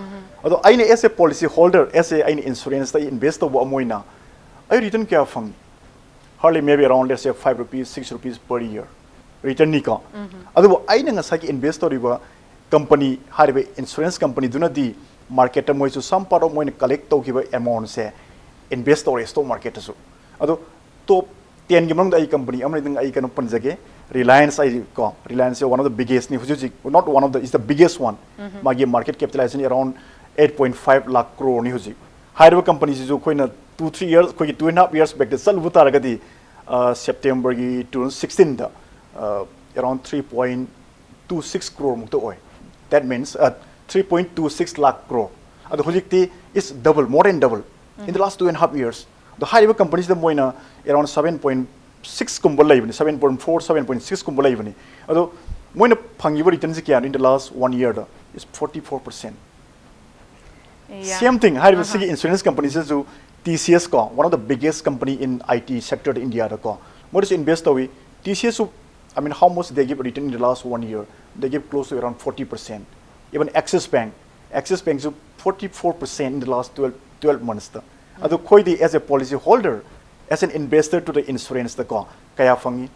ꯑꯗꯣ ꯑꯩꯅ as a policy holder, as a ꯑꯩꯅ insurance ꯇ ꯑꯩ invest ꯇꯧꯕ ꯑꯃ ꯑꯣꯏꯅ, ꯑꯩ return ꯀꯌꯥ ꯐꯪꯉꯤ? Hardly, maybe around, let's say, five rupees, six rupees per year return ꯅꯤꯀꯣ꯫ ꯑꯗꯨꯕꯨ ꯑꯩꯅ ꯉꯁꯥꯏꯒꯤ invest ꯇꯧꯔꯤꯕ company, ꯍꯥꯏꯔꯤꯕ insurance company ꯗꯨꯅꯗꯤ market ꯇ ꯃꯣꯏꯁꯨ some part of ꯃꯣꯏꯅ collect ꯇꯧꯈꯤꯕ amount ꯁꯦ invest ꯇꯧꯔꯦ stock market ꯇꯁꯨ꯫ ꯑꯗꯣ top ten ꯒꯤ ꯃꯅꯨꯡꯗ ꯑꯩ company ꯑꯃꯅꯤꯗꯪ ꯑꯩ ꯀꯩꯅꯣ ꯄꯟꯖꯒꯦ, Reliance꯫ ꯑꯩ ꯀꯣ, Reliance say one of the biggest ꯅꯤ ꯍꯧꯖꯤꯛ ꯍꯧꯖꯤꯛ, not one of the, is the biggest one꯫ ꯃꯥꯒꯤ market capitalization around eight point five lakh crore ꯅꯤ ꯍꯧꯖꯤꯛ꯫ ꯍꯥꯏꯔꯤꯕ company ꯁꯤꯁꯨ ꯑꯩꯈꯣꯏꯅ two three years, ꯑꯩꯈꯣꯏꯒꯤ two and half years back ꯇ ꯆꯠꯂꯨꯕ ꯇꯥꯔꯒꯗꯤ, ꯑ, September ꯒꯤ two thousand sixteen ꯗ, ꯑ, around three point two six crore ꯃꯨꯛꯇ ꯑꯣꯏ꯫ That means, uh, three point two six lakh crore꯫ ꯑꯗꯣ ꯍꯧꯖꯤꯛꯇꯤ it's double, more than double in the last two and half years꯫ ꯑꯗꯣ ꯍꯥꯏꯔꯤꯕ company ꯁꯤꯗ ꯃꯣꯏꯅ around seven point six ꯀꯨꯝꯕ ꯂꯩꯕꯅꯤ, seven point four, seven point six ꯀꯨꯝꯕ ꯂꯩꯕꯅꯤ꯫ ꯑꯗꯣ ꯃꯣꯏꯅ ꯐꯪꯉꯤꯕ return ꯁꯤ ꯀꯌꯥꯅꯣ in the last one year the? Is forty four percent꯫ Same thing, ꯍꯥꯏꯔꯤꯕ ꯁꯤꯒꯤ insurance company ꯁꯤꯁꯨ, TCS ꯀꯣ, one of the biggest company in IT sector India ꯗ ꯀꯣ, ꯃꯣꯏꯗꯁꯨ invest ꯇꯧꯏ꯫ TCS ꯁꯨ, I mean, how much they give return in the last one year? They give close to around forty percent. Even Axis Bank, Axis Bank ꯁꯨ forty four percent in the last twelve, twelve months ꯇ꯫ ꯑꯗꯨ ꯑꯩꯈꯣꯏꯗꯤ as a policy holder, as an investor to the insurance ꯗ ꯀꯣ, ꯀꯌꯥ ꯐꯪꯉꯤ?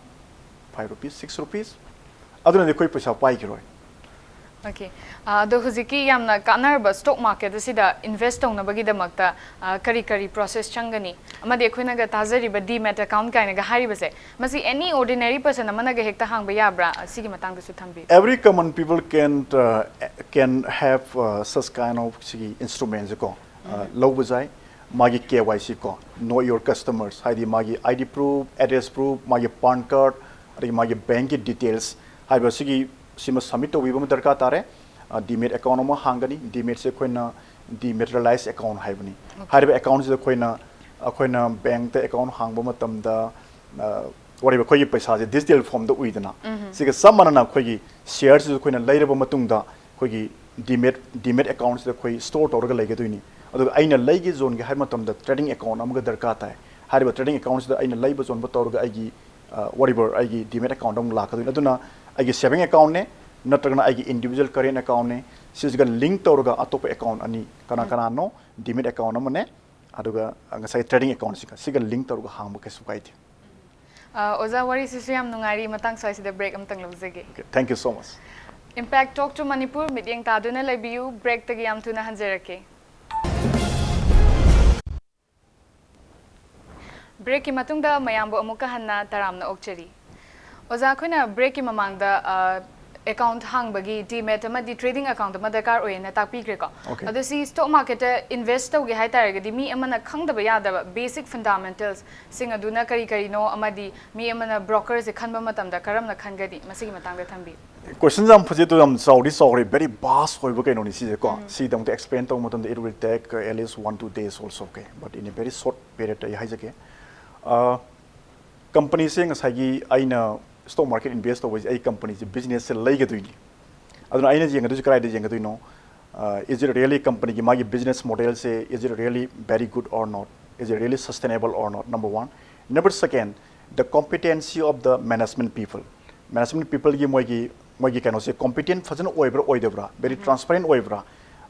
Five rupees, six rupees꯫ ꯑꯗꯨꯅꯗꯤ ꯑꯩꯈꯣꯏ ꯄꯩꯁꯥ ꯄꯥꯏꯈꯤꯔꯣꯏ꯫ Okay. ꯑꯗꯣ ꯍꯧꯖꯤꯛꯀꯤ ꯌꯥꯝꯅ ꯀꯥꯟꯅꯔꯕ stock market ꯑꯁꯤꯗ invest ꯇꯧꯅꯕꯒꯤꯗꯃꯛꯇ ꯀꯔꯤ ꯀꯔꯤ process ꯆꯪꯒꯅꯤ? ꯑꯃꯗꯤ ꯑꯩꯈꯣꯏꯅꯒ ꯇꯥꯖꯔꯤꯕ demat account ꯀꯥꯏꯅꯒ ꯍꯥꯏꯔꯤꯕꯁꯦ, ꯃꯁꯤ any ordinary person ꯑꯃꯅꯒ ꯍꯦꯛꯇ ꯍꯥꯡꯕ ꯌꯥꯕ꯭ꯔꯥ? ꯁꯤꯒꯤ ꯃꯇꯥꯡꯗꯁꯨ ꯊꯝꯕꯤꯌꯨ꯫ Every common people can, uh, can have, uh, such kind of ꯁꯤꯒꯤ instrument ꯁꯦ ꯀꯣ, uh, ꯂꯧꯕ ꯌꯥꯏ꯫ ꯃꯥꯒꯤ KYC ꯀꯣ, know your customers, ꯍꯥꯏꯗꯤ ꯃꯥꯒꯤ ID proof, address proof, ꯃꯥꯒꯤ PAN card, ꯑꯗꯒꯤ ꯃꯥꯒꯤ bank ꯀꯤ details ꯍꯥꯏꯕ ꯁꯤꯒꯤ, ꯁꯤꯃ submit ꯇꯧꯕꯤꯕ ꯑꯃ ꯗꯔꯀꯥꯔ ꯇꯥꯔꯦ꯫ ꯑ, demat account ꯑꯃ ꯍꯥꯡꯒꯅꯤ꯫ Demat ꯁꯦ ꯑꯩꯈꯣꯏꯅ dematerialized account ꯍꯥꯏꯕꯅꯤ꯫ ꯍꯥꯏꯔꯤꯕ account ꯁꯤꯗ ꯑꯩꯈꯣꯏꯅ, ꯑꯩꯈꯣꯏꯅ bank ꯇ account ꯍꯥꯡꯕ ꯃꯇꯝꯗ, ꯑ, whatever ꯑꯩꯈꯣꯏꯒꯤ ꯄꯩꯁꯥꯁꯦ digital form ꯗ ꯎꯏꯗꯅ, ꯁꯤꯒ ꯆꯞ ꯃꯥꯟꯅꯅ ꯑꯩꯈꯣꯏꯒꯤ share ꯁꯤꯁꯨ ꯑꯩꯈꯣꯏꯅ ꯂꯩꯔꯕ ꯃꯇꯨꯡꯗ ꯑꯩꯈꯣꯏꯒꯤ demat, demat account ꯁꯤꯗ ꯑꯩꯈꯣꯏ store ꯇꯧꯔꯒ ꯂꯩꯒꯗꯣꯏꯅꯤ꯫ ꯑꯗꯨꯒ ꯑꯩꯅ ꯂꯩꯒꯦ ꯌꯣꯟꯒꯦ ꯍꯥꯏꯕ ꯃꯇꯝꯗ trading account ꯑꯃꯒ ꯗꯔꯀꯥꯔ ꯇꯥꯏ꯫ ꯍꯥꯏꯔꯤꯕ trading account ꯁꯤꯗ ꯑꯩꯅ ꯂꯩꯕ ꯌꯣꯟꯕ ꯇꯧꯔꯒ ꯑꯩꯒꯤ, ꯑ, whatever ꯑꯩꯒꯤ demat account ꯑꯃꯨꯛ ꯂꯥꯛꯀꯗꯣꯏꯅꯤ꯫ ꯑꯗꯨꯅ ꯑꯩꯒꯤ saving account ꯅꯦ, ꯅꯠꯇ꯭ꯔꯒꯅ ꯑꯩꯒꯤ individual current account ꯅꯦ, ꯁꯤꯁꯤꯒ link ꯇꯧꯔꯒ ꯑꯇꯣꯞꯄ account ꯑꯅꯤ, ꯀꯅꯥ ꯀꯅꯥꯅꯣ, demat account ꯑꯃꯅꯦ, ꯑꯗꯨꯒ ꯉꯁꯥꯏ trading account ꯁꯤꯒ, ꯁꯤꯒ link ꯇꯧꯔꯒ ꯍꯥꯡꯕ ꯀꯩꯁꯨ ꯀꯥꯏꯗꯦ꯫ ꯑ, ꯑꯣꯖꯥ, ꯋꯥꯔꯤꯁꯤꯁꯨ ꯌꯥꯝ ꯅꯨꯡꯉꯥꯏꯔꯤ, ꯃꯇꯥꯡ ꯁ꯭ꯋꯥꯏꯁꯤꯗ break ꯑꯃꯇꯪ ꯂꯧꯖꯒꯦ꯫ Okay, thank you so much. Impact Talk to Manipur ꯃꯤꯠꯌꯦꯡ ꯇꯥꯗꯨꯅ ꯂꯩꯕꯤꯌꯨ, break ꯇꯒꯤ ꯌꯥꯝ ꯊꯨꯅ ꯍꯟꯖꯔꯛꯀꯦ꯫ Break ꯀꯤ ꯃꯇꯨꯡꯗ ꯃꯌꯥꯝꯕꯨ ꯑꯃꯨꯛꯀ ꯍꯟꯅ ꯇꯔꯥꯝꯅ ꯑꯣꯛꯆꯔꯤ꯫ ꯑꯣꯖꯥ, ꯑꯩꯈꯣꯏꯅ break ꯀꯤ ꯃꯃꯥꯡꯗ, ꯑ, account ꯍꯥꯡꯕꯒꯤ demat ꯑꯃꯗꯤ trading account ꯑꯃ ꯗꯔꯀꯥꯔ ꯑꯣꯏꯌꯦꯅ ꯇꯥꯛꯄꯤꯈ꯭ꯔꯦꯀꯣ꯫ Okay. ꯑꯗꯣ ꯁꯤ stock market ꯇ invest ꯇꯧꯒꯦ ꯍꯥꯏ ꯇꯥꯔꯒꯗꯤ ꯃꯤ ꯑꯃꯅ ꯈꯪꯗꯕ ꯌꯥꯗꯕ basic fundamentals ꯁꯤꯡ ꯑꯗꯨꯅ ꯀꯔꯤ ꯀꯔꯤꯅꯣ, ꯑꯃꯗꯤ ꯃꯤ ꯑꯃꯅ broker ꯁꯦ ꯈꯟꯕ ꯃꯇꯝꯗ ꯀꯔꯝꯅ ꯈꯟꯒꯅꯤ? ꯃꯁꯤꯒꯤ ꯃꯇꯥꯡꯗ ꯊꯝꯕꯤꯌꯨ꯫ Question ꯁꯦ ꯌꯥꯝ ꯐꯖꯩ, ꯑꯗꯣ ꯌꯥꯝ ꯆꯥꯎꯗꯤ ꯆꯥꯎꯔꯦ, very vast ꯑꯣꯏꯕ ꯀꯩꯅꯣꯅꯤ ꯁꯤꯁꯦꯀꯣ꯫ ꯁꯤꯒꯤꯗꯃꯛꯇ explain ꯇꯧꯕ ꯃꯇꯝꯗ it will take, uh, at least one, two days also, okay? But in a very short period ꯑꯩ ꯍꯥꯏꯖꯒꯦ꯫ ꯑ, company ꯁꯦ ꯉꯁꯥꯏꯒꯤ ꯑꯩꯅ stock market invest ꯇꯧꯕꯁꯦ ꯑꯩ company ꯁꯦ business ꯁꯦ ꯂꯩꯒꯗꯣꯏꯅꯤ꯫ ꯑꯗꯨꯅ ꯑꯩꯅ ꯌꯦꯡꯒꯗꯣꯏꯁꯦ ꯀꯗꯥꯏꯗ ꯌꯦꯡꯒꯗꯣꯏꯅꯣ? Uh, is it really company ꯒꯤ ꯃꯥꯒꯤ business model say, is it really very good or not? Is it really sustainable or not? Number one. Number second, the competency of the management people. Management people ꯒꯤ ꯃꯣꯏꯒꯤ ꯃꯣꯏꯒꯤ ꯀꯩꯅꯣꯁꯦ competent ꯐꯖꯅ ꯑꯣꯏꯕ꯭ꯔꯥ ꯑꯣꯏꯗꯕ꯭ꯔꯥ, very transparent ꯑꯣꯏꯕ꯭ꯔꯥ?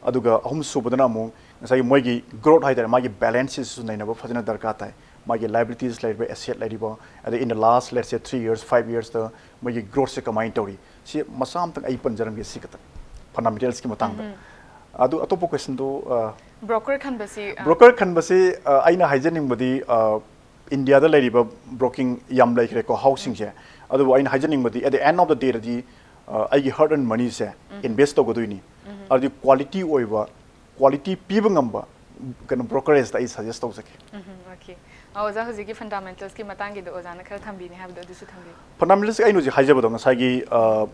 ꯑꯗꯨꯒ ꯑꯍꯨꯝ ꯁꯨꯕꯗꯅ ꯑꯃꯨꯛ ꯉꯁꯥꯏꯒꯤ ꯃꯣꯏꯒꯤ growth ꯍꯥꯏꯇꯥꯔꯦ, ꯃꯥꯒꯤ balance ꯁꯤꯁꯨ ꯅꯩꯅꯕ ꯐꯖꯅ ꯗꯔꯀꯥꯔ ꯇꯥꯏ꯫ ꯃꯥꯒꯤ liabilities ꯂꯩꯔꯤꯕ, asset ꯂꯩꯔꯤꯕ, ꯑꯗꯩ in the last, let's say, three years, five years ꯇ ꯃꯣꯏꯒꯤ growth ꯁꯦ ꯀꯃꯥꯏꯅ ꯇꯧꯔꯤ? ꯁꯤ ꯃꯆꯥ ꯑꯃꯇꯪ ꯑꯩ ꯄꯟꯖꯔꯝꯒꯦ, ꯁꯤ ꯈꯛꯇꯪ, fundamentals ꯀꯤ ꯃꯇꯥꯡꯗ꯫ ꯑꯗꯨ ꯑꯇꯣꯞꯄ question ꯗꯨ, ꯑ, broker ꯈꯟꯕꯁꯤ, ꯑ, broker ꯈꯟꯕꯁꯤ, ꯑ, ꯑꯩꯅ ꯍꯥꯏꯖꯅꯤꯡꯕꯗꯤ, ꯑ, India ꯗ ꯂꯩꯔꯤꯕ broking ꯌꯥꯝ ꯂꯩꯈ꯭ꯔꯦꯀꯣ, house ꯁꯤꯡꯁꯦ꯫ ꯑꯗꯨꯕꯨ ꯑꯩꯅ ꯍꯥꯏꯖꯅꯤꯡꯕꯗꯤ, at the end of the day ꯗꯗꯤ, ꯑ, ꯑꯩꯒꯤ hard earned money ꯁꯦ invest ꯇꯧꯒꯗꯣꯏꯅꯤ꯫ ꯑꯗꯨꯗꯤ quality ꯑꯣꯏꯕ, quality ꯄꯤꯕ ꯉꯝꯕ ꯀꯩꯅꯣ brokerage ꯇ ꯑꯩ suggest ꯇꯧꯖꯒꯦ꯫ ꯎꯝ, okay꯫ ꯑ, ꯑꯣꯖꯥ, ꯍꯧꯖꯤꯛꯀꯤ fundamentals ꯀꯤ ꯃꯇꯥꯡꯒꯤꯗꯣ ꯑꯣꯖꯥꯅ ꯈꯔ ꯊꯝꯕꯤꯅꯤ ꯍꯥꯏꯕꯗꯣ ꯑꯗꯨꯁꯨ ꯊꯝꯕꯤꯌꯨ꯫ Fundamentals ꯑꯩꯅ ꯍꯧꯖꯤꯛ ꯍꯥꯏꯖꯕꯗꯣ, ꯉꯁꯥꯏꯒꯤ, ꯑ,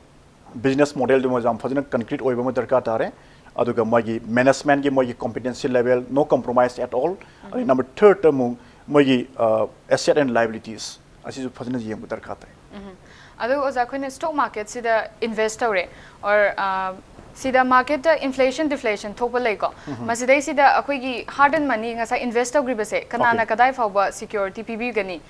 business model ꯗꯨꯃ ꯌꯥꯝ ꯐꯖꯅ concrete ꯑꯣꯏꯕ ꯑꯃ ꯗꯔꯀꯥꯔ ꯇꯥꯔꯦ꯫ ꯑꯗꯨꯒ ꯃꯣꯏꯒꯤ management ꯀꯤ ꯃꯣꯏꯒꯤ competency level, no compromise at all꯫ ꯑꯗꯩ number third ꯇ ꯑꯃꯨꯛ ꯃꯣꯏꯒꯤ, ꯑ, asset and liabilities ꯑꯁꯤꯁꯨ ꯐꯖꯅ ꯌꯦꯡꯕ ꯗꯔꯀꯥꯔ ꯇꯥꯏ꯫ ꯎꯝ꯫ ꯑꯗꯨ ꯑꯣꯖꯥ, ꯑꯩꯈꯣꯏꯅ stock market ꯁꯤꯗ invest ꯇꯧꯔꯦ, or, ꯑ, ꯁꯤꯗ market ꯇ inflation deflation ꯊꯣꯛꯄ ꯂꯩꯀꯣ꯫ ꯃꯁꯤꯗꯩꯁꯤꯗ ꯑꯩꯈꯣꯏꯒꯤ hard earned money ꯉꯁꯥꯏ invest ꯇꯧꯈ꯭ꯔꯤꯕꯁꯦ ꯀꯅꯥꯅ okay꯫ ꯀꯗꯥꯏ ꯐꯥꯎꯕ security ꯄꯤꯕꯤꯒꯅꯤ?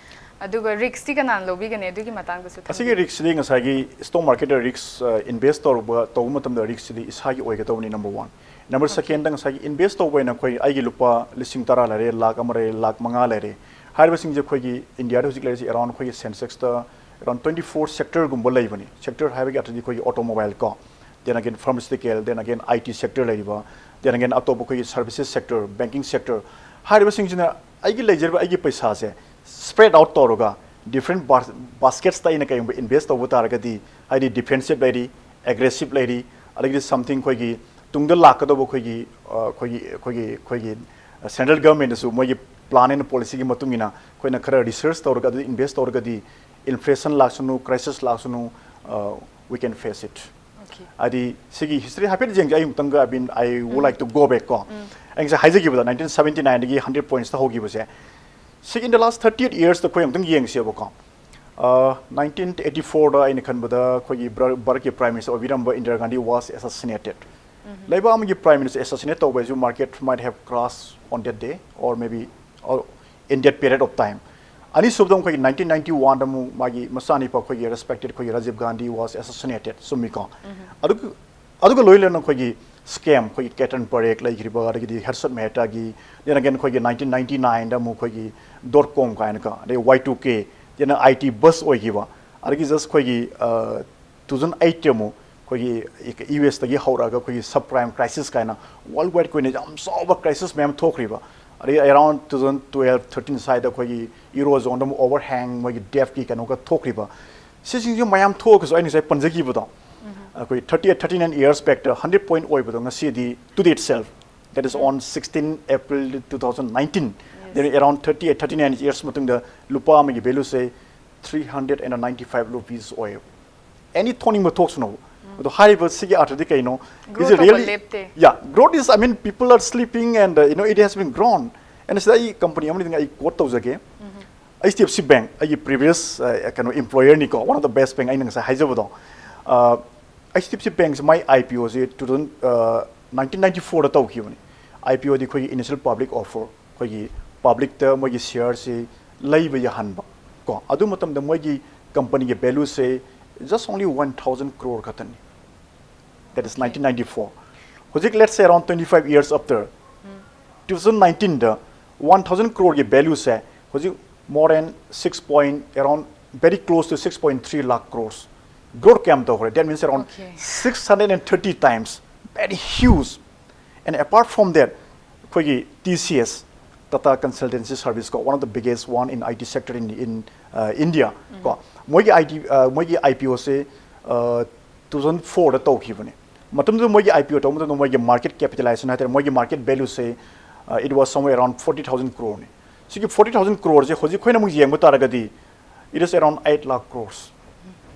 ꯑꯗꯨꯒ risk ꯇꯤ ꯀꯅꯥꯅ ꯂꯧꯕꯤꯒꯅꯤ? ꯑꯗꯨꯒꯤ ꯃꯇꯥꯡꯗꯁꯨ ꯑꯁꯤꯒꯤ ꯊꯝꯕꯤꯌꯨ꯫ Risk ꯁꯤꯗꯤ ꯉꯁꯥꯏꯒꯤ stock market ꯇ risk, ꯑ, invest ꯇꯧꯔꯨꯕ, ꯇꯧꯕ ꯃꯇꯝꯗ risk ꯁꯤꯗꯤ ꯏꯁꯥꯒꯤ ꯑꯣꯏꯒꯗꯧꯕꯅꯤ, number one꯫ Number okay꯫ Second ꯗ ꯉꯁꯥꯏꯒꯤ invest ꯇꯧꯕ ꯑꯣꯏꯅ ꯑꯩꯈꯣꯏ, ꯑꯩꯒꯤ ꯂꯨꯄꯥ ꯂꯤꯁꯤꯡ ꯇꯔꯥ ꯂꯩꯔꯦ, ꯂꯥꯈ ꯑꯃ ꯂꯩꯔꯦ, ꯂꯥꯈ ꯃꯉꯥ ꯂꯩꯔꯦ꯫ ꯍꯥꯏꯔꯤꯕꯁꯤꯡꯁꯦ ꯑꯩꯈꯣꯏꯒꯤ India ꯗ ꯍꯧꯖꯤꯛ ꯂꯩꯔꯤꯁꯦ around ꯑꯩꯈꯣꯏꯒꯤ Sensex ꯇ around twenty four sector ꯒꯨꯝꯕ ꯂꯩꯕꯅꯤ꯫ Sector ꯍꯥꯏꯕꯒꯤ ꯑꯔꯊꯗꯤ ꯑꯩꯈꯣꯏꯒꯤ automobile ꯀꯣ, then again pharmaceutical, then again I T sector ꯂꯩꯔꯤꯕ, then again ꯑꯇꯣꯞꯄ ꯑꯩꯈꯣꯏꯒꯤ services sector, banking sector ꯍꯥꯏꯔꯤꯕꯁꯤꯡꯁꯤꯅ ꯑꯩꯒꯤ ꯂꯩꯖꯔꯤꯕ ꯑꯩꯒꯤ ꯄꯩꯁꯥꯁꯦ spread out ꯇꯧꯔꯒ different bas-, baskets ꯇ ꯑꯩꯅ ꯀꯩꯒꯨꯝꯕ invest ꯇꯧꯕ ꯇꯥꯔꯒꯗꯤ, ꯍꯥꯏꯗꯤ defensive ꯂꯩꯔꯤ, aggressive ꯂꯩꯔꯤ, ꯑꯗꯒꯤꯗꯤ something ꯑꯩꯈꯣꯏꯒꯤ ꯇꯨꯡꯗ ꯂꯥꯛꯀꯗꯧꯕ ꯑꯩꯈꯣꯏꯒꯤ, ꯑ, ꯑꯩꯈꯣꯏꯒꯤ, ꯑꯩꯈꯣꯏꯒꯤ, ꯑꯩꯈꯣꯏꯒꯤ, ꯑ, central government ꯅꯁꯨ ꯃꯣꯏꯒꯤ plan and policy ꯒꯤ ꯃꯇꯨꯡ ꯏꯟꯅ ꯑꯩꯈꯣꯏꯅ ꯈꯔ research ꯇꯧꯔꯒ ꯑꯗꯨ invest ꯇꯧꯔꯒꯗꯤ inflation ꯂꯥꯛꯁꯅꯨ, crisis ꯂꯥꯛꯁꯅꯨ, ꯑ, we can face it꯫ Okay꯫ ꯍꯥꯏꯗꯤ ꯁꯤꯒꯤ history ꯍꯥꯏꯐꯦꯠ ꯌꯦꯡꯖꯦ꯫ ꯑꯩ ꯑꯃꯨꯛꯇꯪꯒ, I mean, I would um. Like to go back ꯀꯣ꯫ ꯎꯝ꯫ ꯑꯩ ꯉꯁꯥꯏ ꯍꯥꯏꯖꯈꯤꯕꯗ nineteen seventy nine ꯗꯒꯤ hundred points ꯇ ꯍꯧꯈꯤꯕꯁꯦ, ꯁꯤꯒꯤ in the last thirty eight years ꯇ ꯑꯩꯈꯣꯏ ꯑꯃꯨꯛꯇꯪ ꯌꯦꯡꯁꯦꯕꯀꯣ꯫ ꯑ, nineteen eighty four ꯗ ꯑꯩꯅ ꯈꯟꯕꯗ ꯑꯩꯈꯣꯏꯒꯤ ꯚꯥꯔ-, ꯚꯥꯔꯠꯀꯤ Prime Minister ꯑꯣꯏꯕꯤꯔꯝꯕ Indira Gandhi was assassinated꯫ ꯂꯩꯕꯥꯛ ꯑꯃꯒꯤ Prime Minister assassinate ꯇꯧꯕ ꯍꯥꯏꯁꯨ market might have crashed on that day or maybe or in that period of time. ꯑꯅꯤꯁꯨꯕꯗ ꯑꯩꯈꯣꯏꯒꯤ nineteen ninety one ꯗ ꯑꯃꯨꯛ ꯃꯥꯒꯤ ꯃꯆꯥꯅꯤꯄꯥ ꯑꯩꯈꯣꯏꯒꯤ respected ꯑꯩꯈꯣꯏꯒꯤ Rajiv Gandhi was assassinated, ꯆꯨꯝꯃꯤꯀꯣ? ꯑꯗꯨꯒ ꯑꯗꯨꯒ ꯂꯣꯏꯅꯅ ꯑꯩꯈꯣꯏꯒꯤ scam, ꯑꯩꯈꯣꯏꯒꯤ Ketan Parekh ꯂꯩꯈ꯭ꯔꯤꯕ, ꯑꯗꯒꯤꯗꯤ Harshad Mehta ꯒꯤ, then again ꯑꯩꯈꯣꯏꯒꯤ nineteen ninety nine ꯗ ꯑꯃꯨꯛ ꯑꯩꯈꯣꯏꯒꯤ dot com ꯀꯥꯏꯅꯀꯣ, ꯑꯗꯩ Y two K, then I T bust ꯑꯣꯏꯈꯤꯕ, ꯑꯗꯒꯤ just ꯑꯩꯈꯣꯏꯒꯤ two thousand eight ꯇ ꯑꯃꯨꯛ ꯑꯩꯈꯣꯏꯒꯤ U S ꯇꯒꯤ ꯍꯧꯔꯛꯑꯒ ꯑꯩꯈꯣꯏꯒꯤ subprime crisis ꯀꯥꯏꯅ world wide ꯑꯣꯏꯅ ꯌꯥꯝ ꯆꯥꯎꯕ crisis ꯃꯌꯥꯝ ꯊꯣꯛꯈ꯭ꯔꯤꯕ, ꯑꯗꯩ around two thousand twelve thirteen ꯁ꯭ꯋꯥꯏꯗ ꯑꯩꯈꯣꯏꯒꯤ Eurozone ꯗ ꯑꯃꯨꯛ overhang, ꯃꯣꯏꯒꯤ debt ꯀꯤ ꯀꯩꯅꯣꯒ ꯊꯣꯛꯈ꯭ꯔꯤꯕ, ꯁꯤꯁꯤꯡꯁꯦ ꯃꯌꯥꯝ ꯊꯣꯛꯑꯒꯁꯨ ꯑꯩꯅ ꯉꯁꯥꯏ ꯄꯟꯖꯈꯤꯕꯗꯣ, ꯑꯩꯈꯣꯏ thirty eight, thirty nine years back ꯇ hundred point ꯑꯣꯏꯕꯗꯣ ꯉꯁꯤꯗꯤ, to date itself, that is on sixteen April two thousand nineteen, then around thirty eight, thirty nine years ꯃꯇꯨꯡꯗ ꯂꯨꯄꯥ ꯑꯃꯒꯤ value say three hundred and ninety five rupees ꯑꯣꯏꯌꯦꯕ꯫ Any ꯊꯣꯛꯅꯤꯡꯕ ꯊꯣꯛꯁꯅꯨ꯫ ꯑꯗꯣ ꯍꯥꯏꯔꯤꯕ ꯁꯤꯒꯤ ꯑꯔꯊꯗꯤ ꯀꯩꯅꯣ? Growth Is it ꯇꯧꯕ really? ꯂꯦꯞꯇꯦ꯫ Yeah, growth is, I mean, people are sleeping and, uh, you know, it has been grown. And ꯁꯤꯗ ꯑꯩ company ꯑꯃꯅꯤ ꯑꯩ quote ꯇꯧꯖꯒꯦ꯫ H D F C Bank, ꯑꯩꯒꯤ previous, uh, ꯀꯩꯅꯣ, employer ꯅꯤꯀꯣ, one of the best bank ꯑꯩꯅ ꯉꯁꯥꯏ ꯍꯥꯏꯖꯕꯗꯣ꯫ Uh, H D F C Bank say my I P O say two thousand, uh, nineteen ninety four ꯗ ꯇꯧꯈꯤꯕꯅꯤ꯫ I P O ꯗꯤ ꯑꯩꯈꯣꯏꯒꯤ initial public offer, ꯑꯩꯈꯣꯏꯒꯤ public ꯇ ꯃꯣꯏꯒꯤ share ꯁꯤ ꯂꯩꯕ ꯌꯥꯍꯟꯕ ꯀꯣ꯫ ꯑꯗꯨ ꯃꯇꯝꯗ ꯃꯣꯏꯒꯤ company ꯒꯤ value ꯁꯦ just only one thousand crore ꯈꯛꯇꯅꯤ꯫ That is nineteen ninety four. ꯍꯧꯖꯤꯛ, let's say, around twenty five years after, two thousand nineteen the one thousand crore ꯒꯤ value ꯁꯦ ꯍꯧꯖꯤꯛ more than six point, around, very close to six point three lakh crores. Growth ꯀꯌꯥꯝ ꯇꯧꯈ꯭ꯔꯦ? That means around Okay. six hundred and thirty times. Very huge. And apart from that, ꯑꯩꯈꯣꯏꯒꯤ T C S, Tata Consultancy Service ꯀꯣ, one of the biggest one in I T sector in, in, uh, India ꯀꯣ, ꯃꯣꯏꯒꯤ I T, uh, ꯃꯣꯏꯒꯤ I P O say, uh, two thousand four ꯗ ꯇꯧꯈꯤꯕꯅꯦ꯫ ꯃꯇꯝꯗꯨꯗ ꯃꯣꯏꯒꯤ I P O ꯇꯧꯕ ꯃꯇꯝꯗ ꯃꯣꯏꯒꯤ market capitalization ꯍꯥꯏꯇꯥꯔꯦ, ꯃꯣꯏꯒꯤ market value say, uh, it was somewhere around forty thousand crore ꯅꯤ꯫ ꯁꯤꯒꯤ forty thousand crore ꯁꯦ ꯍꯧꯖꯤꯛ ꯑꯩꯈꯣꯏꯅ ꯑꯃꯨꯛ ꯌꯦꯡꯕ ꯇꯥꯔꯒꯗꯤ, it is around eight lakh crores.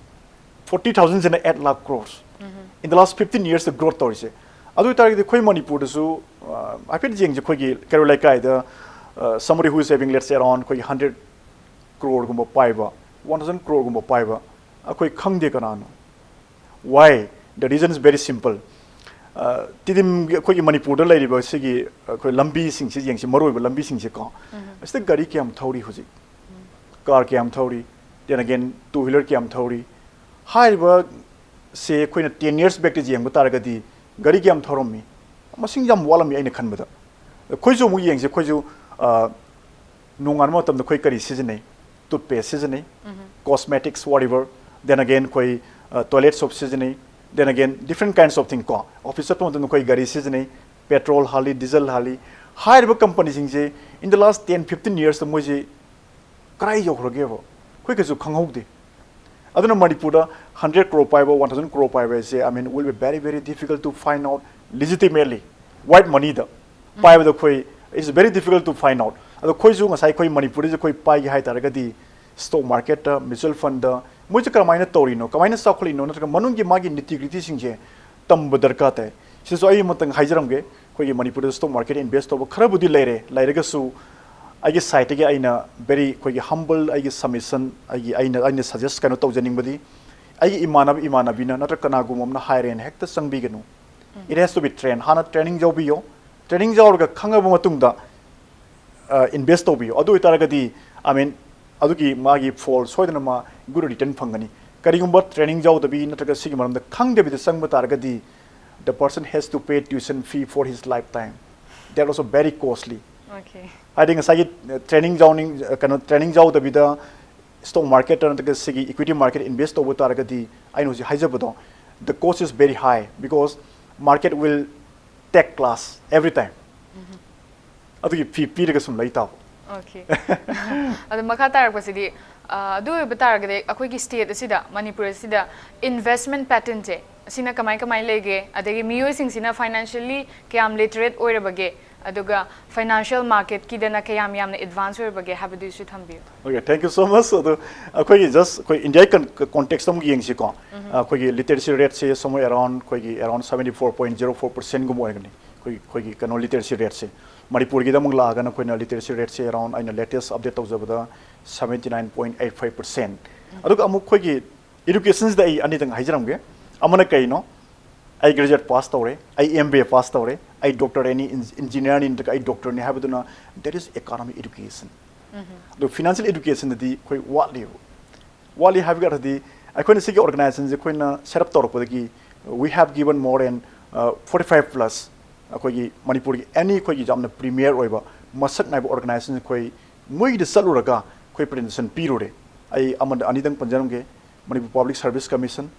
Forty thousand ꯁꯤꯅ eight lakh crores꯫ In the last fifteen years the growth ꯇꯧꯔꯤꯁꯦ꯫ ꯑꯗꯨ ꯑꯣꯏꯇꯥꯔꯒꯗꯤ ꯑꯩꯈꯣꯏ ꯃꯅꯤꯄꯨꯔꯗꯁꯨ, ꯑ, ꯍꯥꯏꯐꯦꯠ ꯌꯦꯡꯁꯦ, ꯑꯩꯈꯣꯏꯒꯤ ꯀꯩꯔꯣꯜ ꯂꯩꯀꯥꯏꯗ, ꯑ, somebody who is having, let's say, around ꯑꯩꯈꯣꯏꯒꯤ hundred crore ꯒꯨꯝꯕ ꯄꯥꯏꯕ, one thousand crore ꯒꯨꯝꯕ ꯄꯥꯏꯕ, ꯑꯩꯈꯣꯏ ꯈꯪꯗꯦ ꯀꯅꯥꯅꯣ꯫ Why? The reason is very simple. ꯇꯤꯗꯤꯝꯒꯤ ꯑꯩꯈꯣꯏꯒꯤ ꯃꯅꯤꯄꯨꯔꯗ ꯂꯩꯔꯤꯕ ꯁꯤꯒꯤ ꯑꯩꯈꯣꯏ ꯂꯝꯕꯤꯁꯤꯡꯁꯤ ꯌꯦꯡꯁꯤ, ꯃꯔꯨꯑꯣꯏꯕ ꯂꯝꯕꯤꯁꯤꯡꯁꯦꯀꯣ, ꯑꯁꯤꯗ ꯒꯥꯔꯤ ꯀꯌꯥꯝ ꯊꯧꯔꯤ ꯍꯧꯖꯤꯛ, ꯀꯥꯔ ꯀꯌꯥꯝ ꯊꯧꯔꯤ, then again two wheeler ꯀꯌꯥꯝ ꯊꯧꯔꯤ? ꯍꯥꯏꯔꯤꯕꯁꯦ ꯑꯩꯈꯣꯏꯅ ten years backꯇ ꯌꯦꯡꯕ ꯇꯥꯔꯒꯗꯤ ꯒꯥꯔꯤ ꯀꯌꯥꯝ ꯊꯧꯔꯝꯃꯤ? ꯃꯁꯤꯡ ꯌꯥꯝ ꯋꯥꯠꯂꯝꯃꯤ ꯑꯩꯅ ꯈꯟꯕꯗ꯫ ꯑꯩꯈꯣꯏꯁꯨ ꯑꯃꯨꯛ ꯌꯦꯡꯁꯤ, ꯑꯩꯈꯣꯏꯁꯨ ꯅꯣꯡꯉꯥꯟꯕ ꯃꯇꯝꯗ ꯑꯩꯈꯣꯏ ꯀꯔꯤ ꯁꯤꯖꯤꯟꯅꯩ? Toothpaste ꯁꯤꯖꯤꯟꯅꯩ, cosmetics, whatever, then again ꯑꯩꯈꯣꯏ toilet soap ꯁꯤꯖꯤꯟꯅꯩ, then again different kinds of thing ꯀꯣ꯫ Office ꯆꯠꯄ ꯃꯇꯝꯗ ꯑꯩꯈꯣꯏ ꯒꯥꯔꯤ ꯁꯤꯖꯤꯟꯅꯩ, petrol ꯍꯥꯜꯂꯤ, diesel ꯍꯥꯜꯂꯤ꯫ ꯍꯥꯏꯔꯤꯕ companyꯁꯤꯡꯁꯦ in the last ten fifteen yearsꯇ ꯃꯣꯏꯁꯦ ꯀꯗꯥꯏ ꯌꯧꯈ꯭ꯔꯒꯦꯕ? ꯑꯩꯈꯣꯏ ꯀꯩꯁꯨ ꯈꯪꯍꯧꯗꯦ꯫ ꯑꯗꯨꯅ ꯃꯅꯤꯄꯨꯔꯗ hundred crore ꯄꯥꯏꯕ, one thousand crore ꯄꯥꯏꯕ ꯍꯥꯏꯁꯦ, I mean, will be very, very difficult to find out legitimately, white moneyꯗ ꯄꯥꯏꯕꯗ ꯑꯩꯈꯣꯏ, it's very difficult to find out꯫ ꯑꯗꯣ ꯑꯩꯈꯣꯏꯁꯨ ꯉꯁꯥꯏ ꯑꯩꯈꯣꯏ ꯃꯅꯤꯄꯨꯔꯗꯁꯨ ꯑꯩꯈꯣꯏ ꯄꯥꯏꯒꯦ ꯍꯥꯏ ꯇꯥꯔꯒꯗꯤ stock marketꯇ, mutual fundꯗ ꯃꯣꯏꯁꯦ ꯀꯔꯝꯍꯥꯏꯅ ꯇꯧꯔꯤꯅꯣ, ꯀꯃꯥꯏꯅ ꯆꯥꯎꯈꯠꯂꯤꯅꯣ, ꯅꯠꯇ꯭ꯔꯒ ꯃꯅꯨꯡꯒꯤ ꯃꯥꯒꯤ nitty grittyꯁꯤꯡꯁꯦ ꯇꯝꯕ ꯗꯔꯀꯥꯔ ꯇꯥꯏ꯫ ꯁꯤꯁꯨ ꯑꯩ ꯑꯃꯇꯪ ꯍꯥꯏꯖꯔꯝꯒꯦ, ꯑꯩꯈꯣꯏꯒꯤ ꯃꯅꯤꯄꯨꯔꯗ stock market invest ꯇꯧꯕ ꯈꯔꯕꯨꯗꯤ ꯂꯩꯔꯦ, ꯂꯩꯔꯒꯁꯨ ꯑꯩꯒꯤ sideꯇꯒꯤ ꯑꯩꯅ very ꯑꯩꯈꯣꯏꯒꯤ humble ꯑꯩꯒꯤ submission, ꯑꯩꯒꯤ ꯑꯩꯅ, ꯑꯩꯅ suggest ꯀꯩꯅꯣ ꯇꯧꯖꯅꯤꯡꯕꯗꯤ, ꯑꯩꯒꯤ ꯏꯃꯥꯟꯅꯕ ꯏꯃꯥꯟꯅꯕꯤꯅ ꯅꯠꯇ꯭ꯔꯒ ꯀꯅꯥꯒꯨꯝꯕ ꯑꯃꯅ ꯍꯥꯏꯔꯦꯅ ꯍꯦꯛꯇ ꯆꯪꯕꯤꯒꯅꯨ꯫ It has to be trained꯫ ꯍꯥꯟꯅ training ꯌꯥꯎꯕꯤꯌꯣ꯫ Training ꯌꯥꯎꯔꯒ ꯈꯪꯉꯕ ꯃꯇꯨꯡꯗ invest ꯇꯧꯕꯤꯌꯣ꯫ ꯑꯗꯨ ꯑꯣꯏꯇꯥꯔꯒꯗꯤ, I mean, ꯑꯗꯨꯒꯤ ꯃꯥꯒꯤ ꯐꯣꯜ ꯁꯣꯏꯗꯅ ꯃꯥ good return ꯐꯪꯒꯅꯤ꯫ ꯀꯔꯤꯒꯨꯝꯕ training ꯌꯥꯎꯗꯕꯤ ꯅꯠꯇ꯭ꯔꯒ ꯁꯤꯒꯤ ꯃꯔꯝꯗ ꯈꯪꯗꯕꯤꯗ ꯆꯪꯕ ꯇꯥꯔꯒꯗꯤ, the person has to pay tuition fee for his lifetime. That also very costly. Okay. ꯍꯥꯏꯗꯤ ꯉꯁꯥꯏꯒꯤ training ꯌꯥꯎꯅꯤꯡ, ꯀꯩꯅꯣ, training ꯌꯥꯎꯗꯕꯤꯗ stock marketꯇ ꯅꯠꯇ꯭ꯔꯒ ꯁꯤꯒꯤ equity market invest ꯇꯧꯕ ꯇꯥꯔꯒꯗꯤ, ꯑꯩꯅ ꯍꯧꯖꯤꯛ ꯍꯥꯏꯖꯕꯗꯣ, the cost is very high because market will take class every time꯫ ꯑꯗꯨꯒꯤ fee ꯄꯤꯔꯒ ꯁꯨꯝ ꯂꯩ ꯇꯥꯕ꯫ Okay꯫ ꯑꯗꯣ ꯃꯈꯥ ꯇꯥꯔꯛꯄꯁꯤꯗꯤ, ꯑ, ꯑꯗꯨ ꯑꯣꯏꯕ ꯇꯥꯔꯒꯗꯤ ꯑꯩꯈꯣꯏꯒꯤ state ꯑꯁꯤꯗ, ꯃꯅꯤꯄꯨꯔ ꯑꯁꯤꯗ investment patternꯁꯦ ꯑꯁꯤꯅ ꯀꯃꯥꯏ ꯀꯃꯥꯏ ꯂꯩꯒꯦ, ꯑꯗꯒꯤ ꯃꯤꯑꯣꯏꯁꯤꯡꯁꯤꯅ financially ꯀꯌꯥꯝ literate ꯑꯣꯏꯔꯕꯒꯦ, ꯑꯗꯨꯒ financial marketꯀꯤꯗꯅ ꯀꯌꯥꯝ ꯌꯥꯝꯅ advance ꯑꯣꯏꯔꯕꯒꯦ ꯍꯥꯏꯕꯗꯨꯁꯨ ꯊꯝꯕꯤꯌꯨ꯫ Okay, thank you so much꯫ ꯑꯗꯣ ꯑꯩꯈꯣꯏꯒꯤ just ꯑꯩꯈꯣꯏ Indiaꯒꯤ con-, context ꯑꯃꯨꯛ ꯌꯦꯡꯁꯤꯀꯣ꯫ ꯑꯩꯈꯣꯏꯒꯤ literacy rateꯁꯦ somewhere around ꯑꯩꯈꯣꯏꯒꯤ around seventy four point zero four percentꯒꯨꯝꯕ ꯑꯣꯏꯔꯒꯅꯤ꯫ ꯑꯩꯈꯣꯏ, ꯑꯩꯈꯣꯏꯒꯤ ꯀꯩꯅꯣ literacy rateꯁꯦ꯫ ꯃꯅꯤꯄꯨꯔꯒꯤꯗ ꯑꯃꯨꯛ ꯂꯥꯛꯑꯒꯅ ꯑꯩꯈꯣꯏꯅ literacy rateꯁꯦ around, ꯑꯩꯅ latest update ꯇꯧꯖꯕꯗ seventy nine point eight five percent꯫ ꯑꯗꯨꯒ ꯑꯃꯨꯛ ꯑꯩꯈꯣꯏꯒꯤ educationꯁꯤꯗ ꯑꯩ ꯑꯅꯤꯗꯪ ꯍꯥꯏꯖꯔꯝꯒꯦ꯫ ꯑꯃꯅ ꯀꯩꯅꯣ? ꯑꯩ ꯒ꯭ꯔꯦꯖꯨꯑꯦꯠ ꯄꯥꯁ ꯇꯧꯔꯦ, ꯑꯩ ꯑꯦꯝ ꯕꯤ ꯑꯦ ꯄꯥꯁ ꯇꯧꯔꯦ, ꯑꯩ ꯗꯣꯛꯇꯔ ꯑꯦꯅꯤ ꯏꯟꯖꯤꯅꯤꯌꯥꯔꯅꯤ ꯅꯠꯇ꯭ꯔꯒ ꯑꯩ ꯗꯣꯛꯇꯔꯅꯤ ꯍꯥꯏꯕꯗꯨꯅ, that is economic education. ꯑꯗꯣ ꯐꯤꯅꯥꯟꯁꯤꯌꯦꯜ ꯑꯦꯗꯨꯀꯦꯁꯟꯗꯗꯤ ꯑꯩꯈꯣꯏ ꯋꯥꯠꯂꯤꯕ꯫ ꯋꯥꯠꯂꯤ ꯍꯥꯏꯕꯒꯤ ꯑꯔꯊꯗꯤ, ꯑꯩꯈꯣꯏꯅ ꯁꯤꯒꯤ ꯑꯣꯔꯒꯅꯥꯏꯖꯦꯁꯟꯁꯦ ꯑꯩꯈꯣꯏꯅ ꯁꯦꯠ ꯑꯞ ꯇꯧꯔꯛꯄꯗꯒꯤ, we have given more than forty five plus ꯑꯩꯈꯣꯏꯒꯤ ꯃꯅꯤꯄꯨꯔꯒꯤ ꯑꯦꯅꯤ ꯑꯩꯈꯣꯏꯒꯤ ꯌꯥꯝꯅ ꯄ꯭ꯔꯤꯃꯤꯌꯔ ꯑꯣꯏꯕ ꯃꯁꯛ ꯅꯥꯏꯕ ꯑꯣꯔꯒꯅꯥꯏꯖꯦꯁꯟ ꯑꯩꯈꯣꯏ ꯃꯣꯏꯒꯤꯗ ꯆꯠꯂꯨꯔꯒ ꯑꯩꯈꯣꯏ ꯄ꯭ꯔꯖꯦꯟꯇꯦꯁꯟ ꯄꯤꯔꯨꯔꯦ꯫ ꯑꯩ ꯑꯃꯗ ꯑꯅꯤꯗꯪ ꯄꯟꯖꯔꯝꯒꯦ: ꯃꯅꯤꯄꯨꯔ ꯄꯕ꯭ꯂꯤꯛ ꯁꯔꯚꯤꯁ ꯀꯃꯤꯁꯟ,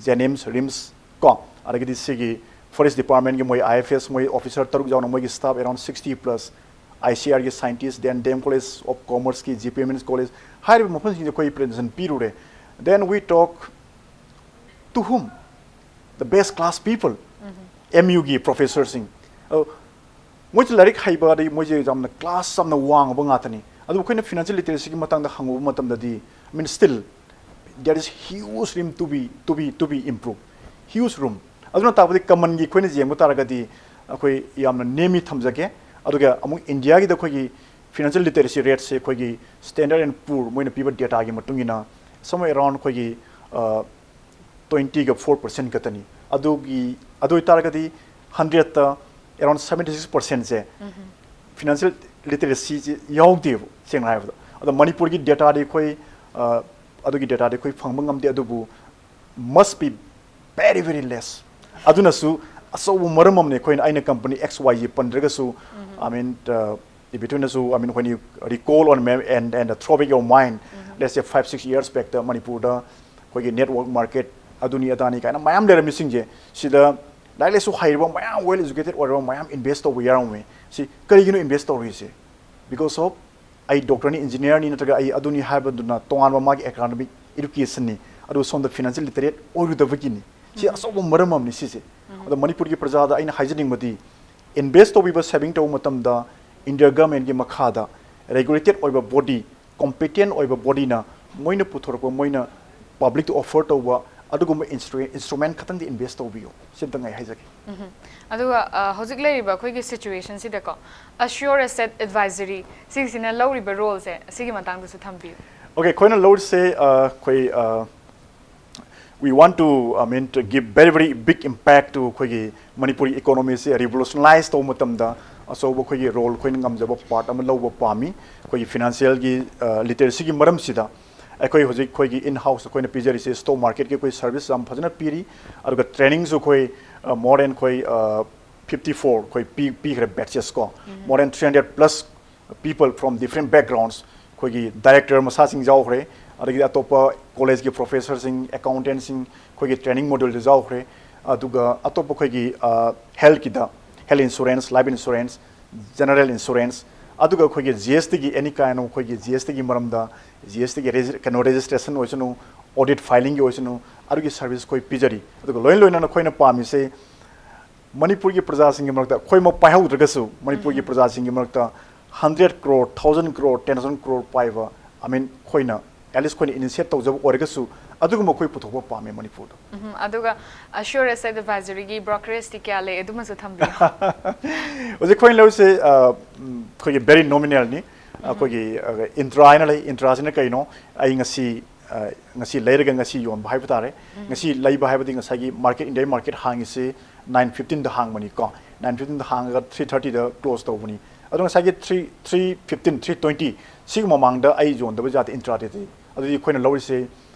ꯖꯦꯅꯤꯝꯁ, ꯔꯤꯝꯁ, ꯀꯣ, ꯑꯗꯒꯤꯗꯤ ꯁꯤꯒꯤ ꯐꯣꯔꯦꯁ ꯗꯤꯄꯥꯔꯠꯃꯦꯟꯒꯤ ꯃꯣꯏ ꯑꯥꯏ ꯑꯦꯐ ꯑꯦꯁ, ꯃꯣꯏ ꯑꯣꯐꯤꯁꯔ ꯇꯔꯨꯛ ꯌꯥꯎꯅ ꯃꯣꯏꯒꯤ staff around sixty plus, I C ꯑꯥꯔꯒꯤ scientist, then D M college of ꯀꯣꯃꯔꯁꯀꯤ, G P M N college, ꯍꯥꯏꯔꯤꯕ ꯃꯐꯝꯁꯤꯡꯁꯤꯗ ꯑꯩꯈꯣꯏ ꯄ꯭ꯔꯖꯦꯟꯇꯦꯁꯟ ꯄꯤꯔꯨꯔꯦ꯫ Then we talk to whom? The best class people, M ꯌꯨꯒꯤ ꯄ꯭ꯔꯣꯐꯦꯁꯔꯁꯤꯡ꯫ ꯑꯗꯣ ꯃꯣꯏꯁꯦ ꯂꯥꯏꯔꯤꯛ ꯍꯩꯕ, ꯑꯗꯩ ꯃꯣꯏꯁꯦ ꯌꯥꯝꯅ ꯀ꯭ꯂꯥꯁ ꯌꯥꯝꯅ ꯋꯥꯡꯉꯕ ꯉꯥꯛꯇꯅꯤ꯫ ꯑꯗꯨꯕꯨ ꯑꯩꯈꯣꯏꯅ ꯐꯤꯅꯥꯟꯁꯤꯌꯦꯜ ꯂꯤꯇꯔꯦꯁꯤꯒꯤ ꯃꯇꯥꯡꯗ ꯍꯪꯉꯨꯕ ꯃꯇꯝꯗꯗꯤ, I mean, still there is huge room to be, to be, to be improved, huge room꯫ ꯑꯗꯨꯅ ꯇꯥꯛꯄꯗꯤ ꯀꯃꯟꯒꯤ ꯑꯩꯈꯣꯏꯅ ꯌꯦꯡꯕ ꯇꯥꯔꯒꯗꯤ ꯑꯩꯈꯣꯏ ꯌꯥꯝꯅ ꯅꯦꯝꯃꯤ ꯊꯝꯖꯒꯦ꯫ ꯑꯗꯨꯒ ꯑꯃꯨꯛ ꯏꯟꯗꯤꯌꯥꯒꯤꯗ ꯑꯩꯈꯣꯏꯒꯤ ꯐꯤꯅꯥꯟꯁꯤꯌꯦꯜ ꯂꯤꯇꯔꯦꯁꯤ ꯔꯦꯠꯁꯦ ꯑꯩꯈꯣꯏꯒꯤ ꯁ꯭ꯇꯦꯟꯗꯔꯗ ꯑꯦꯟ ꯄꯨꯔ ꯃꯣꯏꯅ ꯄꯤꯕ ꯗꯦꯇꯥꯒꯤ ꯃꯇꯨꯡ ꯏꯟꯅ somewhere around ꯑꯩꯈꯣꯏꯒꯤ, ꯑ, ꯇ꯭ꯋꯦꯟꯇꯤꯒ ꯐꯣꯔ ꯄꯥꯔꯁꯦꯟ ꯈꯛꯇꯅꯤ꯫ ꯑꯗꯨꯒꯤ, ꯑꯗꯨ ꯑꯣꯏꯇꯥꯔꯒꯗꯤ ꯍꯟꯗ꯭ꯔꯦꯠꯇ ꯑꯦꯔꯥꯎꯟ ꯁꯕꯦꯟꯇꯤ ꯁꯤꯛꯁ ꯄꯥꯔꯁꯦꯟꯁꯦ ꯐꯤꯅꯥꯟꯁꯤꯌꯦꯜ ꯂꯤꯇꯔꯦꯁꯤꯁꯦ ꯌꯥꯎꯗꯦꯕ, ꯁꯦꯡꯅ ꯍꯥꯏꯔꯕꯗ꯫ ꯑꯗꯣ ꯃꯅꯤꯄꯨꯔꯒꯤ ꯗꯦꯇꯥꯗꯤ ꯑꯩꯈꯣꯏ, ꯑ, ꯑꯗꯨꯒꯤ ꯗꯦꯇꯥꯗꯤ ꯑꯩꯈꯣꯏ ꯐꯪꯕ ꯉꯝꯗꯦ, ꯑꯗꯨꯕꯨ must be very, very less꯫ ꯑꯗꯨꯅꯁꯨ ꯑꯆꯧꯕ ꯃꯔꯝ ꯑꯃꯅꯤ ꯑꯩꯈꯣꯏꯅ, ꯑꯩꯅ ꯀꯝꯄꯅꯤ ꯑꯦꯛꯁ ꯋꯥꯏ ꯖꯤ ꯄꯟꯗ꯭ꯔꯒꯁꯨ, I mean, uh, ꯏꯕꯦꯇꯣꯟꯅꯁꯨ, I mean, when you recall on mem-, and, and throw back your mind, let's say five, six years backꯇ ꯃꯅꯤꯄꯨꯔꯗ ꯑꯩꯈꯣꯏꯒꯤ network market ꯑꯗꯨꯅꯤ ꯑꯗꯥꯅꯤ ꯀꯥꯏꯅ ꯃꯌꯥꯝ ꯂꯩꯔꯝꯃꯤꯁꯤꯡꯁꯦ, ꯁꯤꯗ ꯂꯥꯏꯔꯤꯛ ꯂꯥꯏꯁꯨ ꯍꯩꯔꯕ ꯃꯌꯥꯝ, well educated ꯑꯣꯏꯔꯕ ꯃꯌꯥꯝ ꯏꯟꯚꯦꯁ ꯇꯧꯕ ꯌꯥꯎꯔꯝꯃꯤ꯫ ꯁꯤ ꯀꯔꯤꯒꯤꯅꯣ ꯏꯟꯚꯦꯁ ꯇꯧꯔꯤꯁꯦ? Because of ꯑꯩ ꯗꯣꯛꯇꯔꯅꯤ, ꯏꯟꯖꯤꯅꯤꯌꯥꯔꯅꯤ ꯅꯠꯇ꯭ꯔꯒ ꯑꯩ ꯑꯗꯨꯅꯤ ꯍꯥꯏꯕꯗꯨꯅ ꯇꯣꯉꯥꯟꯕ ꯃꯥꯒꯤ ꯑꯦꯀꯥꯗꯃꯤꯛ ꯏꯗꯨꯀꯦꯁꯟꯅꯤ, ꯑꯗꯨ ꯁꯣꯝꯗ ꯐꯤꯅꯥꯟꯁꯤꯌꯦꯜ ꯂꯤꯇꯔꯦꯠ ꯑꯣꯏꯔꯨꯗꯕꯒꯤꯅꯤ꯫ ꯁꯤ ꯑꯆꯧꯕ ꯃꯔꯝ ꯑꯃꯅꯤ ꯁꯤꯁꯦ꯫ ꯑꯗꯣ ꯃꯅꯤꯄꯨꯔꯒꯤ ꯄ꯭ꯔꯖꯥꯗ ꯑꯩꯅ ꯍꯥꯏꯖꯅꯤꯡꯕꯗꯤ, ꯏꯟꯚꯦꯁ ꯇꯧꯕꯤꯕ, ꯁꯦꯚꯤꯡ ꯇꯧꯕ ꯃꯇꯝꯗ ꯏꯟꯗꯤꯌꯥ ꯒꯚꯔꯟꯃꯦꯟꯠꯀꯤ ꯃꯈꯥꯗ ꯔꯦꯒꯨꯂꯦꯇꯦꯠ ꯑꯣꯏꯕ ꯕꯣꯗꯤ, ꯀꯣꯝꯄꯤꯇꯦꯟ ꯑꯣꯏꯕ ꯕꯣꯗꯤꯅ ꯃꯣꯏꯅ ꯄꯨꯊꯣꯔꯛꯄ, ꯃꯣꯏꯅ ꯄꯕ꯭ꯂꯤꯛꯇ ꯑꯣꯐꯔ ꯇꯧꯕ ꯑꯗꯨꯒꯨꯝꯕ ꯏꯟꯁꯇ꯭ꯔꯨ-, ꯏꯟꯁꯇ꯭ꯔꯨꯃꯦꯟ ꯈꯛꯇꯪꯗꯤ ꯏꯟꯚꯦꯁ ꯇꯧꯕꯤꯌꯨ꯫ ꯁꯤꯝꯇꯪ ꯑꯩ ꯍꯥꯏꯖꯒꯦ꯫ ꯑꯗꯨꯒ, ꯑ, ꯍꯧꯖꯤꯛ ꯂꯩꯔꯤꯕ ꯑꯩꯈꯣꯏꯒꯤ ꯁꯤꯆꯨꯋꯦꯁꯟꯁꯤꯗꯀꯣ, ꯑꯁ꯭ꯌꯣꯔ ꯑꯦꯁꯦꯠ ꯑꯦꯗꯚꯥꯏꯖꯔꯤ ꯁꯤꯒꯤꯁꯤꯅ ꯂꯧꯔꯤꯕ ꯔꯣꯜꯁꯦ, ꯁꯤꯒꯤ ꯃꯇꯥꯡꯗꯁꯨ ꯊꯝꯕꯤꯌꯨ꯫ ꯑꯣꯀꯦ, ꯑꯩꯈꯣꯏꯅ ꯂꯧꯔꯤꯁꯦ, ꯑ, ꯑꯩꯈꯣꯏ, ꯑ, We want to, I mean, to give very, very big impact to ꯑꯩꯈꯣꯏꯒꯤ ꯃꯅꯤꯄꯨꯔꯤ economy ꯁꯦ revolutionize ꯇꯧꯕ ꯃꯇꯝꯗ ꯑꯆꯧꯕ ꯑꯩꯈꯣꯏꯒꯤ role ꯑꯩꯈꯣꯏꯅ ꯉꯝꯖꯕ part ꯑꯃ ꯂꯧꯕ ꯄꯥꯝꯃꯤ꯫ ꯑꯩꯈꯣꯏꯒꯤ financial ꯒꯤ, ꯑ, literacy ꯒꯤ ꯃꯔꯝꯁꯤꯗ ꯑꯩꯈꯣꯏ ꯍꯧꯖꯤꯛ ꯑꯩꯈꯣꯏꯒꯤ in house ꯑꯩꯈꯣꯏꯅ ꯄꯤꯖꯔꯤꯁꯦ stock market ꯀꯤ ꯑꯩꯈꯣꯏ service ꯌꯥꯝ ꯐꯖꯅ ꯄꯤꯔꯤ꯫ ꯑꯗꯨꯒ training ꯁꯨ ꯑꯩꯈꯣꯏ, ꯑ, more than ꯑꯩꯈꯣꯏ, ꯑ, fifty four ꯑꯩꯈꯣꯏ ꯄꯤ-, ꯄꯤꯈ꯭ꯔꯦ batches ꯀꯣ꯫ More than three hundred plus people from different backgrounds, ꯑꯩꯈꯣꯏꯒꯤ director ꯃꯁꯥꯁꯤꯡ ꯌꯥꯎꯈ꯭ꯔꯦ, ꯑꯗꯒꯤ ꯑꯇꯣꯞꯄ college ꯀꯤ professor ꯁꯤꯡ, accountant ꯁꯤꯡ ꯑꯩꯈꯣꯏꯒꯤ training module ꯗ ꯌꯥꯎꯈ꯭ꯔꯦ꯫ ꯑꯗꯨꯒ ꯑꯇꯣꯞꯄ ꯑꯩꯈꯣꯏꯒꯤ, ꯑ, health ꯀꯤꯗ, health insurance, life insurance, general insurance, ꯑꯗꯨꯒ ꯑꯩꯈꯣꯏꯒꯤ G S T ꯒꯤ any kind of ꯑꯩꯈꯣꯏꯒꯤ G S T ꯒꯤ ꯃꯔꯝꯗ, G S T ꯒꯤ regi-, ꯀꯩꯅꯣ, registration ꯑꯣꯏꯁꯅꯨ, audit filing ꯒꯤ ꯑꯣꯏꯁꯅꯨ, ꯑꯗꯨꯒꯤ service ꯑꯩꯈꯣꯏ ꯄꯤꯖꯔꯤ꯫ ꯑꯗꯨꯒ ꯂꯣꯏꯅ ꯂꯣꯏꯅꯅ ꯑꯩꯈꯣꯏꯅ ꯄꯥꯝꯃꯤꯁꯦ ꯃꯅꯤꯄꯨꯔꯒꯤ ꯄ꯭ꯔꯖꯥꯁꯤꯡꯒꯤ ꯃꯔꯛꯇ, ꯑꯩꯈꯣꯏꯃꯛ ꯄꯥꯏꯍꯧꯗ꯭ꯔꯒꯁꯨ, ꯃꯅꯤꯄꯨꯔꯒꯤ ꯄ꯭ꯔꯖꯥꯁꯤꯡꯒꯤ ꯃꯔꯛꯇ hundred crore, thousand crore, ten thousand crore ꯄꯥꯏꯕ, I mean, ꯑꯩꯈꯣꯏꯅ, at least ꯑꯩꯈꯣꯏꯅ initiate ꯇꯧꯖꯕ ꯑꯣꯏꯔꯒꯁꯨ, ꯑꯗꯨꯒꯨꯝꯕ ꯑꯩꯈꯣꯏ ꯄꯨꯊꯣꯛꯄ ꯄꯥꯝꯃꯦ ꯃꯅꯤꯄꯨꯔꯗ꯫ ꯎꯝ, ꯑꯗꯨꯒ Assure Asset Advisory ꯒꯤ brokerage ꯇꯤ ꯀꯌꯥ ꯂꯩ, ꯑꯗꯨꯃꯁꯨ ꯊꯝꯕꯤꯌꯨ꯫ ꯍꯧꯖꯤꯛ ꯑꯩꯈꯣꯏꯅ ꯂꯧꯔꯤꯁꯦ, ꯑ, ꯎꯝ, ꯑꯩꯈꯣꯏꯒꯤ very nominal ꯅꯤ꯫ ꯑꯩꯈꯣꯏꯒꯤ, ꯑ, intra ꯍꯥꯏꯅ ꯂꯩ꯫ Intra ꯁꯤꯅ ꯀꯩꯅꯣ? ꯑꯩ ꯉꯁꯤ, ꯑ, ꯉꯁꯤ ꯂꯩꯔꯒ ꯉꯁꯤ ꯌꯣꯟꯕ ꯍꯥꯏꯕ ꯇꯥꯔꯦ꯫ ꯉꯁꯤ ꯂꯩꯕ ꯍꯥꯏꯕꯗꯤ ꯉꯁꯥꯏꯒꯤ market, India market ꯍꯥꯡꯉꯤꯁꯦ nine fifteen ꯗ ꯍꯥꯡꯕꯅꯤꯀꯣ꯫ Nine fifteen ꯗ ꯍꯥꯡꯉꯒ three thirty ꯗ close ꯇꯧꯕꯅꯤ꯫ ꯑꯗꯣ ꯉꯁꯥꯏꯒꯤ three, three fifteen, three twenty ꯁꯤꯒꯤ ꯃꯃꯥꯡꯗ ꯑꯩ ꯌꯣꯟꯗꯕ ꯌꯥꯗꯦ intraday ꯗꯤ꯫ ꯑꯗꯨꯗꯤ ꯑꯩꯈꯣꯏꯅ ꯂꯧꯔꯤꯁꯦ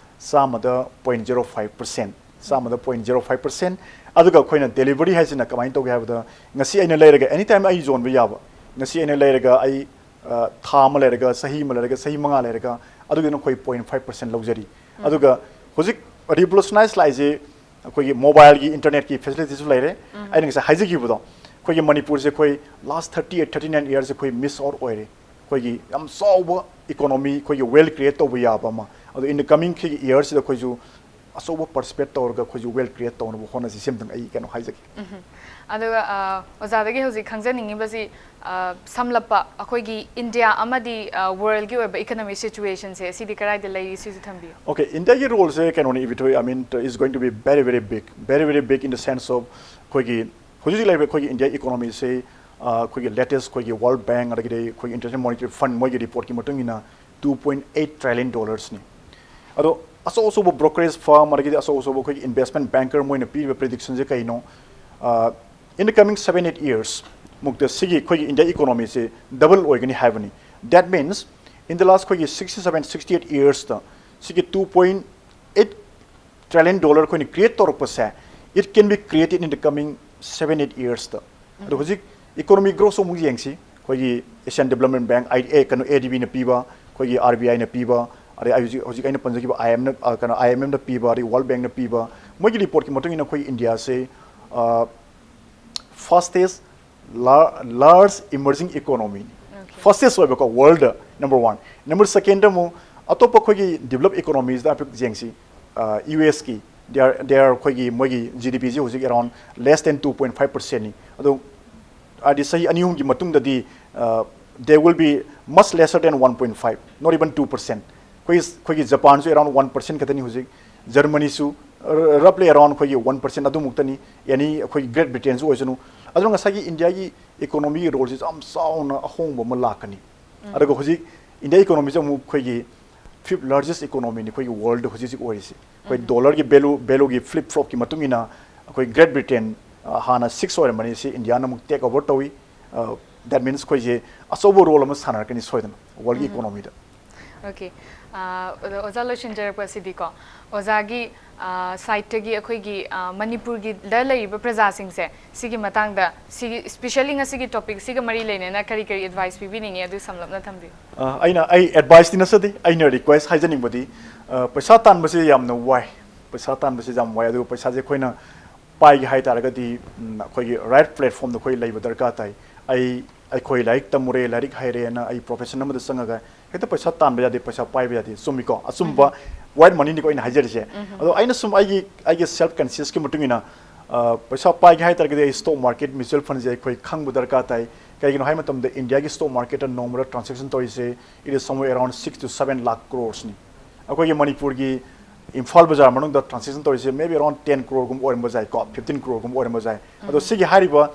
ꯆꯥꯝꯃꯗ point zero five percent, ꯆꯥꯝꯃꯗ point zero five percent꯫ ꯑꯗꯨꯒ ꯑꯩꯈꯣꯏꯅ delivery ꯍꯥꯏꯁꯤꯅ ꯀꯃꯥꯏꯅ ꯇꯧꯒꯦ ꯍꯥꯏꯕꯗ, ꯉꯁꯤ ꯑꯩꯅ ꯂꯩꯔꯒ anytime ꯑꯩ ꯌꯣꯟꯕ ꯌꯥꯕ, ꯉꯁꯤ ꯑꯩꯅ ꯂꯩꯔꯒ ꯑꯩ, ꯑ, ꯊꯥ ꯑꯃ ꯂꯩꯔꯒ, ꯆꯍꯤ ꯑꯃ ꯂꯩꯔꯒ, ꯆꯍꯤ ꯃꯉꯥ ꯂꯩꯔꯒ, ꯑꯗꯨꯒꯤꯅ ꯑꯩꯈꯣꯏ point five percent ꯂꯧꯖꯔꯤ꯫ ꯑꯗꯨꯒ ꯍꯧꯖꯤꯛ revolutionize ꯂꯥꯛꯏꯁꯦ ꯑꯩꯈꯣꯏꯒꯤ mobile ꯒꯤ, internet ꯀꯤ facility ꯁꯨ ꯂꯩꯔꯦ꯫ ꯑꯩꯅ ꯉꯁꯥꯏ ꯍꯥꯏꯖꯈꯤꯕꯗꯣ, ꯑꯩꯈꯣꯏꯒꯤ ꯃꯅꯤꯄꯨꯔꯁꯦ ꯑꯩꯈꯣꯏ last thirty eight, thirty nine years ꯁꯦ ꯑꯩꯈꯣꯏ miss out ꯑꯣꯏꯔꯦ꯫ ꯑꯩꯈꯣꯏꯒꯤ ꯌꯥꯝ ꯆꯥꯎꯕ economy, ꯑꯩꯈꯣꯏꯒꯤ wealth create ꯇꯧꯕ ꯌꯥꯕ ꯑꯃ꯫ ꯑꯗꯣ in the coming ꯑꯩꯈꯣꯏꯒꯤ year ꯁꯤꯗ ꯑꯩꯈꯣꯏꯁꯨ ꯑꯆꯧꯕ participate ꯇꯧꯔꯒ ꯑꯩꯈꯣꯏꯁꯨ wealth create ꯇꯧꯅꯕ ꯍꯣꯠꯅꯁꯤ꯫ ꯁꯤꯝꯇꯪ ꯑꯩ ꯀꯩꯅꯣ ꯍꯥꯏꯖꯒꯦ꯫ ꯑꯗꯨꯒ, ꯑ, ꯑꯣꯖꯥꯗꯒꯤ ꯍꯧꯖꯤꯛ ꯈꯪꯖꯅꯤꯡꯉꯤꯕꯁꯤ, ꯑ, ꯁꯝꯂꯞꯄ ꯑꯩꯈꯣꯏꯒꯤ India ꯑꯃꯗꯤ, ꯑ, world ꯒꯤ ꯑꯣꯏꯕ economy situation ꯁꯦ ꯁꯤꯗꯤ ꯀꯗꯥꯏꯗ ꯂꯩꯔꯤ, ꯁꯤꯁꯨ ꯊꯝꯕꯤꯌꯨ꯫ Okay, India ꯒꯤ role ꯁꯦ ꯀꯩꯅꯣꯅꯤ, Ibethoi, I mean, is going to be very, very big, very, very big in the sense of ꯑꯩꯈꯣꯏꯒꯤ ꯍꯧꯖꯤꯛ ꯍꯧꯖꯤꯛ ꯂꯩꯔꯤꯕ ꯑꯩꯈꯣꯏꯒꯤ India economy ꯁꯦ, ꯑ, ꯑꯩꯈꯣꯏꯒꯤ latest ꯑꯩꯈꯣꯏꯒꯤ World Bank ꯑꯗꯒꯤꯗꯤ ꯑꯩꯈꯣꯏꯒꯤ International Monetary Fund ꯃꯣꯏꯒꯤ report ꯀꯤ ꯃꯇꯨꯡ ꯏꯟꯅ two point eight trillion dollars ꯅꯤ꯫ ꯑꯗꯣ ꯑꯆꯧ ꯑꯆꯧꯕ brokerage firm ꯑꯗꯒꯤꯗꯤ ꯑꯆꯧ ꯑꯆꯧꯕ ꯑꯩꯈꯣꯏꯒꯤ investment banker ꯃꯣꯏꯅ ꯄꯤꯔꯤꯕ prediction ꯁꯦ ꯀꯩꯅꯣ? In the coming seven eight years ꯃꯨꯛꯇ ꯁꯤꯒꯤ ꯑꯩꯈꯣꯏꯒꯤ India economy ꯁꯦ double ꯑꯣꯏꯒꯅꯤ ꯍꯥꯏꯕꯅꯤ꯫ That means in the last ꯑꯩꯈꯣꯏꯒꯤ sixty seven sixty eight years ꯇ ꯁꯤꯒꯤ two point eight trillion dollar ꯑꯩꯈꯣꯏꯅ create ꯇꯧꯔꯛꯄꯁꯦ, it can be created in the coming seven eight years ꯇ꯫ ꯑꯗꯣ ꯍꯧꯖꯤꯛ economy growth ꯑꯃꯨꯛ ꯌꯦꯡꯁꯤ꯫ ꯑꯩꯈꯣꯏꯒꯤ Asian Development Bank, I A ꯀꯩꯅꯣ, ꯑꯦ ꯗꯤ ꯕꯤꯅ ꯄꯤꯕ, ꯑꯩꯈꯣꯏꯒꯤ ꯑꯥꯔ ꯕꯤ ꯑꯥꯏꯅ ꯄꯤꯕ, ꯑꯗꯩ ꯑꯩ ꯍꯧꯖꯤꯛ ꯍꯧꯖꯤꯛ ꯑꯩꯅ ꯄꯟꯖꯈꯤꯕ ꯑꯥꯏ ꯑꯦꯝꯅ, ꯑ, ꯀꯩꯅꯣ, ꯑꯥꯏ ꯑꯦꯝ ꯑꯦꯝꯅ ꯄꯤꯕ, ꯑꯗꯩ World Bankꯅ ꯄꯤꯕ, ꯃꯣꯏꯒꯤ reportꯀꯤ ꯃꯇꯨꯡ ꯏꯟꯅ ꯑꯩꯈꯣꯏ Indiaꯁꯦ, ꯑ, fastest lar- large emerging economy ꯅꯤ꯫ Fastest ꯑꯣꯏꯕꯀꯣ, world number one꯫ Number second ꯑꯃꯨꯛ ꯑꯇꯣꯞꯄ ꯑꯩꯈꯣꯏꯒꯤ developed economiesꯗ ꯍꯥꯏꯐꯦꯠ ꯌꯦꯡꯁꯤ꯫ ꯌꯨ ꯑꯦꯁꯀꯤ, they are they are ꯑꯩꯈꯣꯏꯒꯤ ꯃꯣꯏꯒꯤ ꯖꯤ ꯗꯤ ꯄꯤꯁꯤ ꯍꯧꯖꯤꯛ around less than two point five percentꯅꯤ꯫ ꯑꯗꯣ ꯍꯥꯏꯗꯤ ꯆꯍꯤ ꯑꯅꯤ ꯑꯍꯨꯝꯒꯤ ꯃꯇꯨꯡꯗꯗꯤ, uh, they will be much lesser than one point five, not even two percent꯫ ꯑꯩꯈꯣꯏꯒꯤ ꯑꯩꯈꯣꯏꯒꯤ ꯖꯄꯥꯟꯁꯨ around one percent ꯈꯛꯇꯅꯤ ꯍꯧꯖꯤꯛ꯫ ꯖꯔꯃꯅꯤꯁꯨ roughly around ꯑꯩꯈꯣꯏꯒꯤ one percent ꯑꯗꯨꯃꯨꯛꯇꯅꯤ꯫ ꯑꯦꯅꯤ ꯑꯩꯈꯣꯏꯒꯤ Great Britainꯁꯨ ꯑꯣꯏꯁꯅꯨ꯫ ꯑꯗꯨꯅ ꯉꯁꯥꯏꯒꯤ Indiaꯒꯤ economyꯒꯤ roleꯁꯤ ꯌꯥꯝ ꯆꯥꯎꯅ ꯑꯍꯣꯡꯕ ꯑꯃ ꯂꯥꯛꯀꯅꯤ꯫ ꯑꯗꯨꯒ ꯍꯧꯖꯤꯛ India economyꯁꯤ ꯑꯃꯨꯛ ꯑꯩꯈꯣꯏꯒꯤ fifth largest economyꯅꯤ ꯑꯩꯈꯣꯏꯒꯤ world ꯍꯧꯖꯤꯛ ꯍꯧꯖꯤꯛ ꯑꯣꯏꯔꯤꯁꯤ꯫ ꯑꯩꯈꯣꯏ dollarꯒꯤ value, valueꯒꯤ flip flopꯀꯤ ꯃꯇꯨꯡ ꯏꯟꯅ ꯑꯩꯈꯣꯏ Great Britain, ꯑ, ꯍꯥꯟꯅ six ꯑꯣꯏꯔꯝꯕꯅꯤ, ꯁꯤ Indiaꯅ ꯑꯃꯨꯛ take over ꯇꯧꯏ꯫ ꯑ, that means ꯑꯩꯈꯣꯏꯁꯦ ꯑꯆꯧꯕ role ꯑꯃ ꯁꯥꯟꯅꯔꯛꯀꯅꯤ ꯁꯣꯏꯗꯅ worldꯒꯤ economyꯗ꯫ Okay꯫ ꯑꯥ, ꯑꯗꯣ ꯑꯣꯖꯥ ꯂꯣꯏꯁꯤꯟꯖꯔꯛꯄꯁꯤꯗꯤꯀꯣ, ꯑꯣꯖꯥꯒꯤ, ꯑꯥ, sideꯇꯒꯤ ꯑꯩꯈꯣꯏꯒꯤ, ꯑꯥ, ꯃꯅꯤꯄꯨꯔꯒꯤꯗ ꯂꯩꯔꯤꯕ ꯄ꯭ꯔꯖꯥꯁꯤꯡꯁꯦ ꯁꯤꯒꯤ ꯃꯇꯥꯡꯗ, ꯁꯤꯒꯤ, specially ꯉꯁꯤꯒꯤ topicꯁꯤꯒ ꯃꯔꯤ ꯂꯩꯅꯅ ꯀꯔꯤ ꯀꯔꯤ advice ꯄꯤꯕꯤꯅꯤꯡꯉꯤ, ꯑꯗꯨ ꯁꯝꯂꯞꯅ ꯊꯝꯕꯤꯌꯨ꯫ ꯑ, ꯑꯩꯅ, ꯑꯩ adviceꯇꯤ ꯅꯠꯆꯗꯦ, ꯑꯩꯅ request ꯍꯥꯏꯖꯅꯤꯡꯕꯗꯤ, ꯑ, ꯄꯩꯁꯥ ꯇꯥꯟꯕꯁꯦ ꯌꯥꯝꯅ ꯋꯥꯏ, ꯄꯩꯁꯥ ꯇꯥꯟꯕꯁꯦ ꯌꯥꯝ ꯋꯥꯏ꯫ ꯑꯗꯨꯒ ꯄꯩꯁꯥꯁꯦ ꯑꯩꯈꯣꯏꯅ ꯄꯥꯏꯒꯦ ꯍꯥꯏ ꯇꯥꯔꯒꯗꯤ, ꯎꯝ, ꯑꯩꯈꯣꯏꯒꯤ right platformꯗ ꯑꯩꯈꯣꯏ ꯂꯩꯕ ꯗꯔꯀꯥꯔ ꯇꯥꯏ꯫ ꯑꯩ, ꯑꯩꯈꯣꯏ ꯂꯥꯏꯔꯤꯛ ꯇꯝꯃꯨꯔꯦ, ꯂꯥꯏꯔꯤꯛ ꯍꯩꯔꯦꯅ ꯑꯩ profession ꯑꯃꯗ ꯆꯪꯉꯒ ꯍꯦꯛꯇ ꯄꯩꯁꯥ ꯇꯥꯟꯕ ꯌꯥꯗꯦ, ꯄꯩꯁꯥ ꯄꯥꯏꯕ ꯌꯥꯗꯦ꯫ ꯆꯨꯝꯃꯤꯀꯣ? ꯑꯆꯨꯝꯕ white moneyꯅꯤꯀꯣ ꯑꯩꯅ ꯍꯥꯏꯖꯔꯤꯁꯦ꯫ ꯑꯗꯣ ꯑꯩꯅ ꯁꯨꯝ ꯑꯩꯒꯤ, ꯑꯩꯒꯤ self consciousꯀꯤ ꯃꯇꯨꯡ ꯏꯟꯅ, ꯑ, ꯄꯩꯁꯥ ꯄꯥꯏꯒꯦ ꯍꯥꯏ ꯇꯥꯔꯒꯗꯤ ꯑꯩ stock market, mutual fundꯁꯦ ꯑꯩꯈꯣꯏ ꯈꯪꯕ ꯗꯔꯀꯥꯔ ꯇꯥꯏ꯫ ꯀꯩꯒꯤꯅꯣ ꯍꯥꯏ ꯃꯇꯝꯗ Indiaꯒꯤ stock marketꯇ ꯅꯣꯡꯃꯗ transaction ꯇꯧꯔꯤꯁꯦ, it is somewhere around six to seven lakh croresꯅꯤ꯫ ꯑꯩꯈꯣꯏꯒꯤ ꯃꯅꯤꯄꯨꯔꯒꯤ ꯏꯝꯐꯥꯜ ꯕꯖꯥꯔ ꯃꯅꯨꯡꯗ transaction ꯇꯧꯔꯤꯁꯦ maybe around ten croreꯒꯨꯝꯕ ꯑꯣꯏꯔꯝꯕ ꯌꯥꯏꯀꯣ, fifteen croreꯒꯨꯝꯕ ꯑꯣꯏꯔꯝꯕ ꯌꯥꯏ꯫ ꯑꯗꯣ ꯁꯤꯒꯤ ꯍꯥꯏꯔꯤꯕ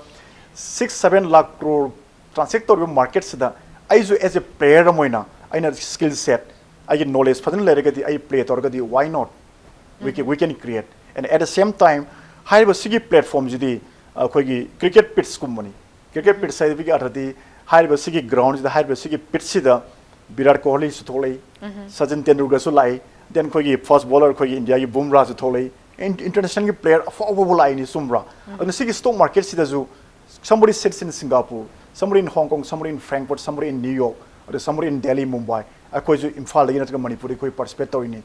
six seven lakh crore transact ꯇꯧꯔꯤꯕ marketꯁꯤꯗ ꯑꯩꯁꯨ as a player ꯑꯃ ꯑꯣꯏꯅ ꯑꯩꯅ skill set, ꯑꯩꯒꯤ knowledge ꯐꯖꯅ ꯂꯩꯔꯒꯗꯤ, ꯑꯩ play ꯇꯧꯔꯒꯗꯤ, why not? We can, we can create. And at the same time, ꯍꯥꯏꯔꯤꯕ ꯁꯤꯒꯤ platform ꯁꯤꯗꯤ ꯑꯩꯈꯣꯏꯒꯤ cricket pitch ꯀꯨꯝꯕꯅꯤ꯫ Cricket pitch ꯍꯥꯏꯕꯒꯤ ꯑꯔꯊꯗꯤ ꯍꯥꯏꯔꯤꯕ ꯁꯤꯒꯤ ground ꯁꯤꯗ, ꯍꯥꯏꯔꯤꯕ ꯁꯤꯒꯤ pitch ꯁꯤꯗ ꯕꯤꯔꯥꯠ ꯀꯣꯍꯂꯤꯁꯨ ꯊꯣꯛꯂꯛꯏ, ꯁꯆꯤꯟ ꯇꯦꯟꯗꯨꯜꯀꯔꯁꯨ ꯂꯥꯛꯏ, then ꯑꯩꯈꯣꯏꯒꯤ fast bowler ꯑꯩꯈꯣꯏꯒꯤ ꯏꯟꯗꯤꯌꯥꯒꯤ ꯕꯨꯝꯔꯥꯁꯨ ꯊꯣꯛꯂꯛꯏ, international ꯒꯤ player ꯑꯐꯥꯎꯕꯕꯨ ꯂꯥꯛꯏꯅꯤ, ꯆꯨꯝꯕ꯭ꯔꯥ? ꯑꯗꯨꯅ ꯁꯤꯒꯤ stock market ꯁꯤꯗꯁꯨ somebody sits in Singapore, somebody in Hong Kong, somebody in Frankfurt, somebody in New York, ꯑꯗ somebody in Delhi, Mumbai, ꯑꯩꯈꯣꯏꯁꯨ ꯏꯝꯐꯥꯜꯗꯒꯤ ꯅꯠꯇ꯭ꯔꯒ ꯃꯅꯤꯄꯨꯔꯗꯒꯤ ꯑꯩꯈꯣꯏ participate ꯇꯧꯔꯤꯅꯤ꯫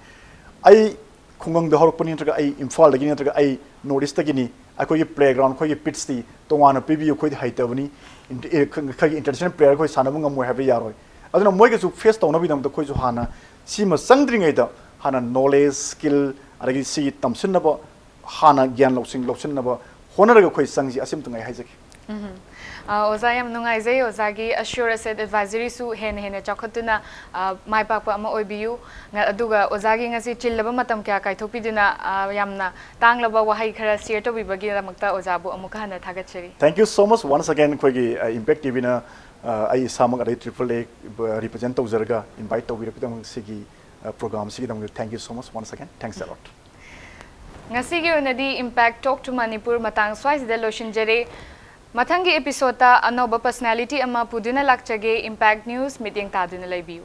ꯑꯩ ꯈꯨꯡꯒꯪꯗ ꯍꯧꯔꯛꯄꯅꯤ ꯅꯠꯇ꯭ꯔꯒ ꯑꯩ ꯏꯝꯐꯥꯜꯗꯒꯤ ꯅꯠꯇ꯭ꯔꯒ ꯑꯩ North East ꯇꯒꯤꯅꯤ, ꯑꯩꯈꯣꯏꯒꯤ playground, ꯑꯩꯈꯣꯏꯒꯤ pitch ꯇꯤ ꯇꯣꯉꯥꯟꯅ ꯄꯤꯕꯤꯌꯨ, ꯑꯩꯈꯣꯏꯗꯤ ꯍꯩꯇꯕꯅꯤ, ꯏꯟ-, ꯑꯦ, ꯈ-, ꯑꯩꯈꯣꯏꯒꯤ international player ꯑꯩꯈꯣꯏ ꯁꯥꯟꯅꯕ ꯉꯝꯃꯣꯏ ꯍꯥꯏꯕ ꯌꯥꯔꯣꯏ꯫ ꯑꯗꯨꯅ ꯃꯣꯏꯒꯁꯨ face ꯇꯧꯅꯕꯒꯤꯗꯃꯛꯇ ꯑꯩꯈꯣꯏꯁꯨ ꯍꯥꯟꯅ ꯁꯤꯃ ꯆꯪꯗ꯭ꯔꯤꯉꯩꯗ ꯍꯥꯟꯅ knowledge, skill, ꯑꯗꯒꯤ ꯁꯤꯒꯤ ꯇꯝꯁꯤꯟꯅꯕ ꯍꯥꯟꯅ ꯒ꯭ꯌꯥꯟ ꯂꯧꯁꯤꯡ ꯂꯧꯁꯤꯟꯅꯕ ꯍꯣꯠꯅꯔꯒ ꯑꯩꯈꯣꯏ ꯆꯪꯁꯤ, ꯑꯁꯤꯃꯇꯪ ꯑꯩ ꯍꯥꯏꯖꯒꯦ꯫ ꯑ, ꯑꯣꯖꯥ, ꯌꯥꯝ ꯅꯨꯡꯉꯥꯏꯖꯩ꯫ ꯑꯣꯖꯥꯒꯤ Assure Asset Advisory ꯁꯨ ꯍꯦꯟꯅ ꯍꯦꯟꯅ ꯆꯥꯎꯈꯠꯇꯨꯅ, ꯑ, ꯃꯥꯏ ꯄꯥꯛꯄ ꯑꯃ ꯑꯣꯏꯕꯤꯌꯨ꯫ ꯉ-, ꯑꯗꯨꯒ ꯑꯣꯖꯥꯒꯤ ꯉꯁꯤ ꯆꯤꯜꯂꯕ ꯃꯇꯝ ꯀꯌꯥ ꯀꯥꯏꯊꯣꯛꯄꯤꯗꯨꯅ, ꯑ, ꯌꯥꯝꯅ ꯇꯥꯡꯂꯕ ꯋꯥꯍꯩ ꯈꯔ share ꯇꯧꯕꯤꯕꯒꯤꯗꯃꯛꯇ ꯑꯣꯖꯥꯕꯨ ꯑꯃꯨꯛꯀ ꯍꯟꯅ ꯊꯥꯒꯠꯆꯔꯤ꯫ Thank you so much once again, ꯑꯩꯈꯣꯏꯒꯤ ꯑ, Impact ꯇꯤꯚꯤꯅ, ꯑ, ꯑꯩ ꯏꯁꯥꯃꯛ ꯑꯗꯩ Triple A represent ꯇꯧꯖꯔꯒ invite ꯇꯧꯕꯤꯔꯛꯄꯒꯤꯗꯃꯛ ꯁꯤꯒꯤ, ꯑ, program ꯁꯤꯒꯤꯗꯃꯛꯇ thank you so much once again, thanks a lot. ꯉꯁꯤꯒꯤ ꯑꯣꯏꯅꯗꯤ Impact Talk to Manipur ꯃꯇꯥꯡ ꯁ꯭ꯋꯥꯏꯁꯤꯗ ꯂꯣꯏꯁꯤꯟꯖꯔꯦ꯫ ꯃꯊꯪꯒꯤ episode ꯇ ꯑꯅꯧꯕ personality ꯑꯃ ꯄꯨꯗꯨꯅ ꯂꯥꯛꯆꯒꯦ꯫ Impact News ꯃꯤꯠꯌꯦꯡ ꯇꯥꯗꯨꯅ ꯂꯩꯕꯤꯌꯨ꯫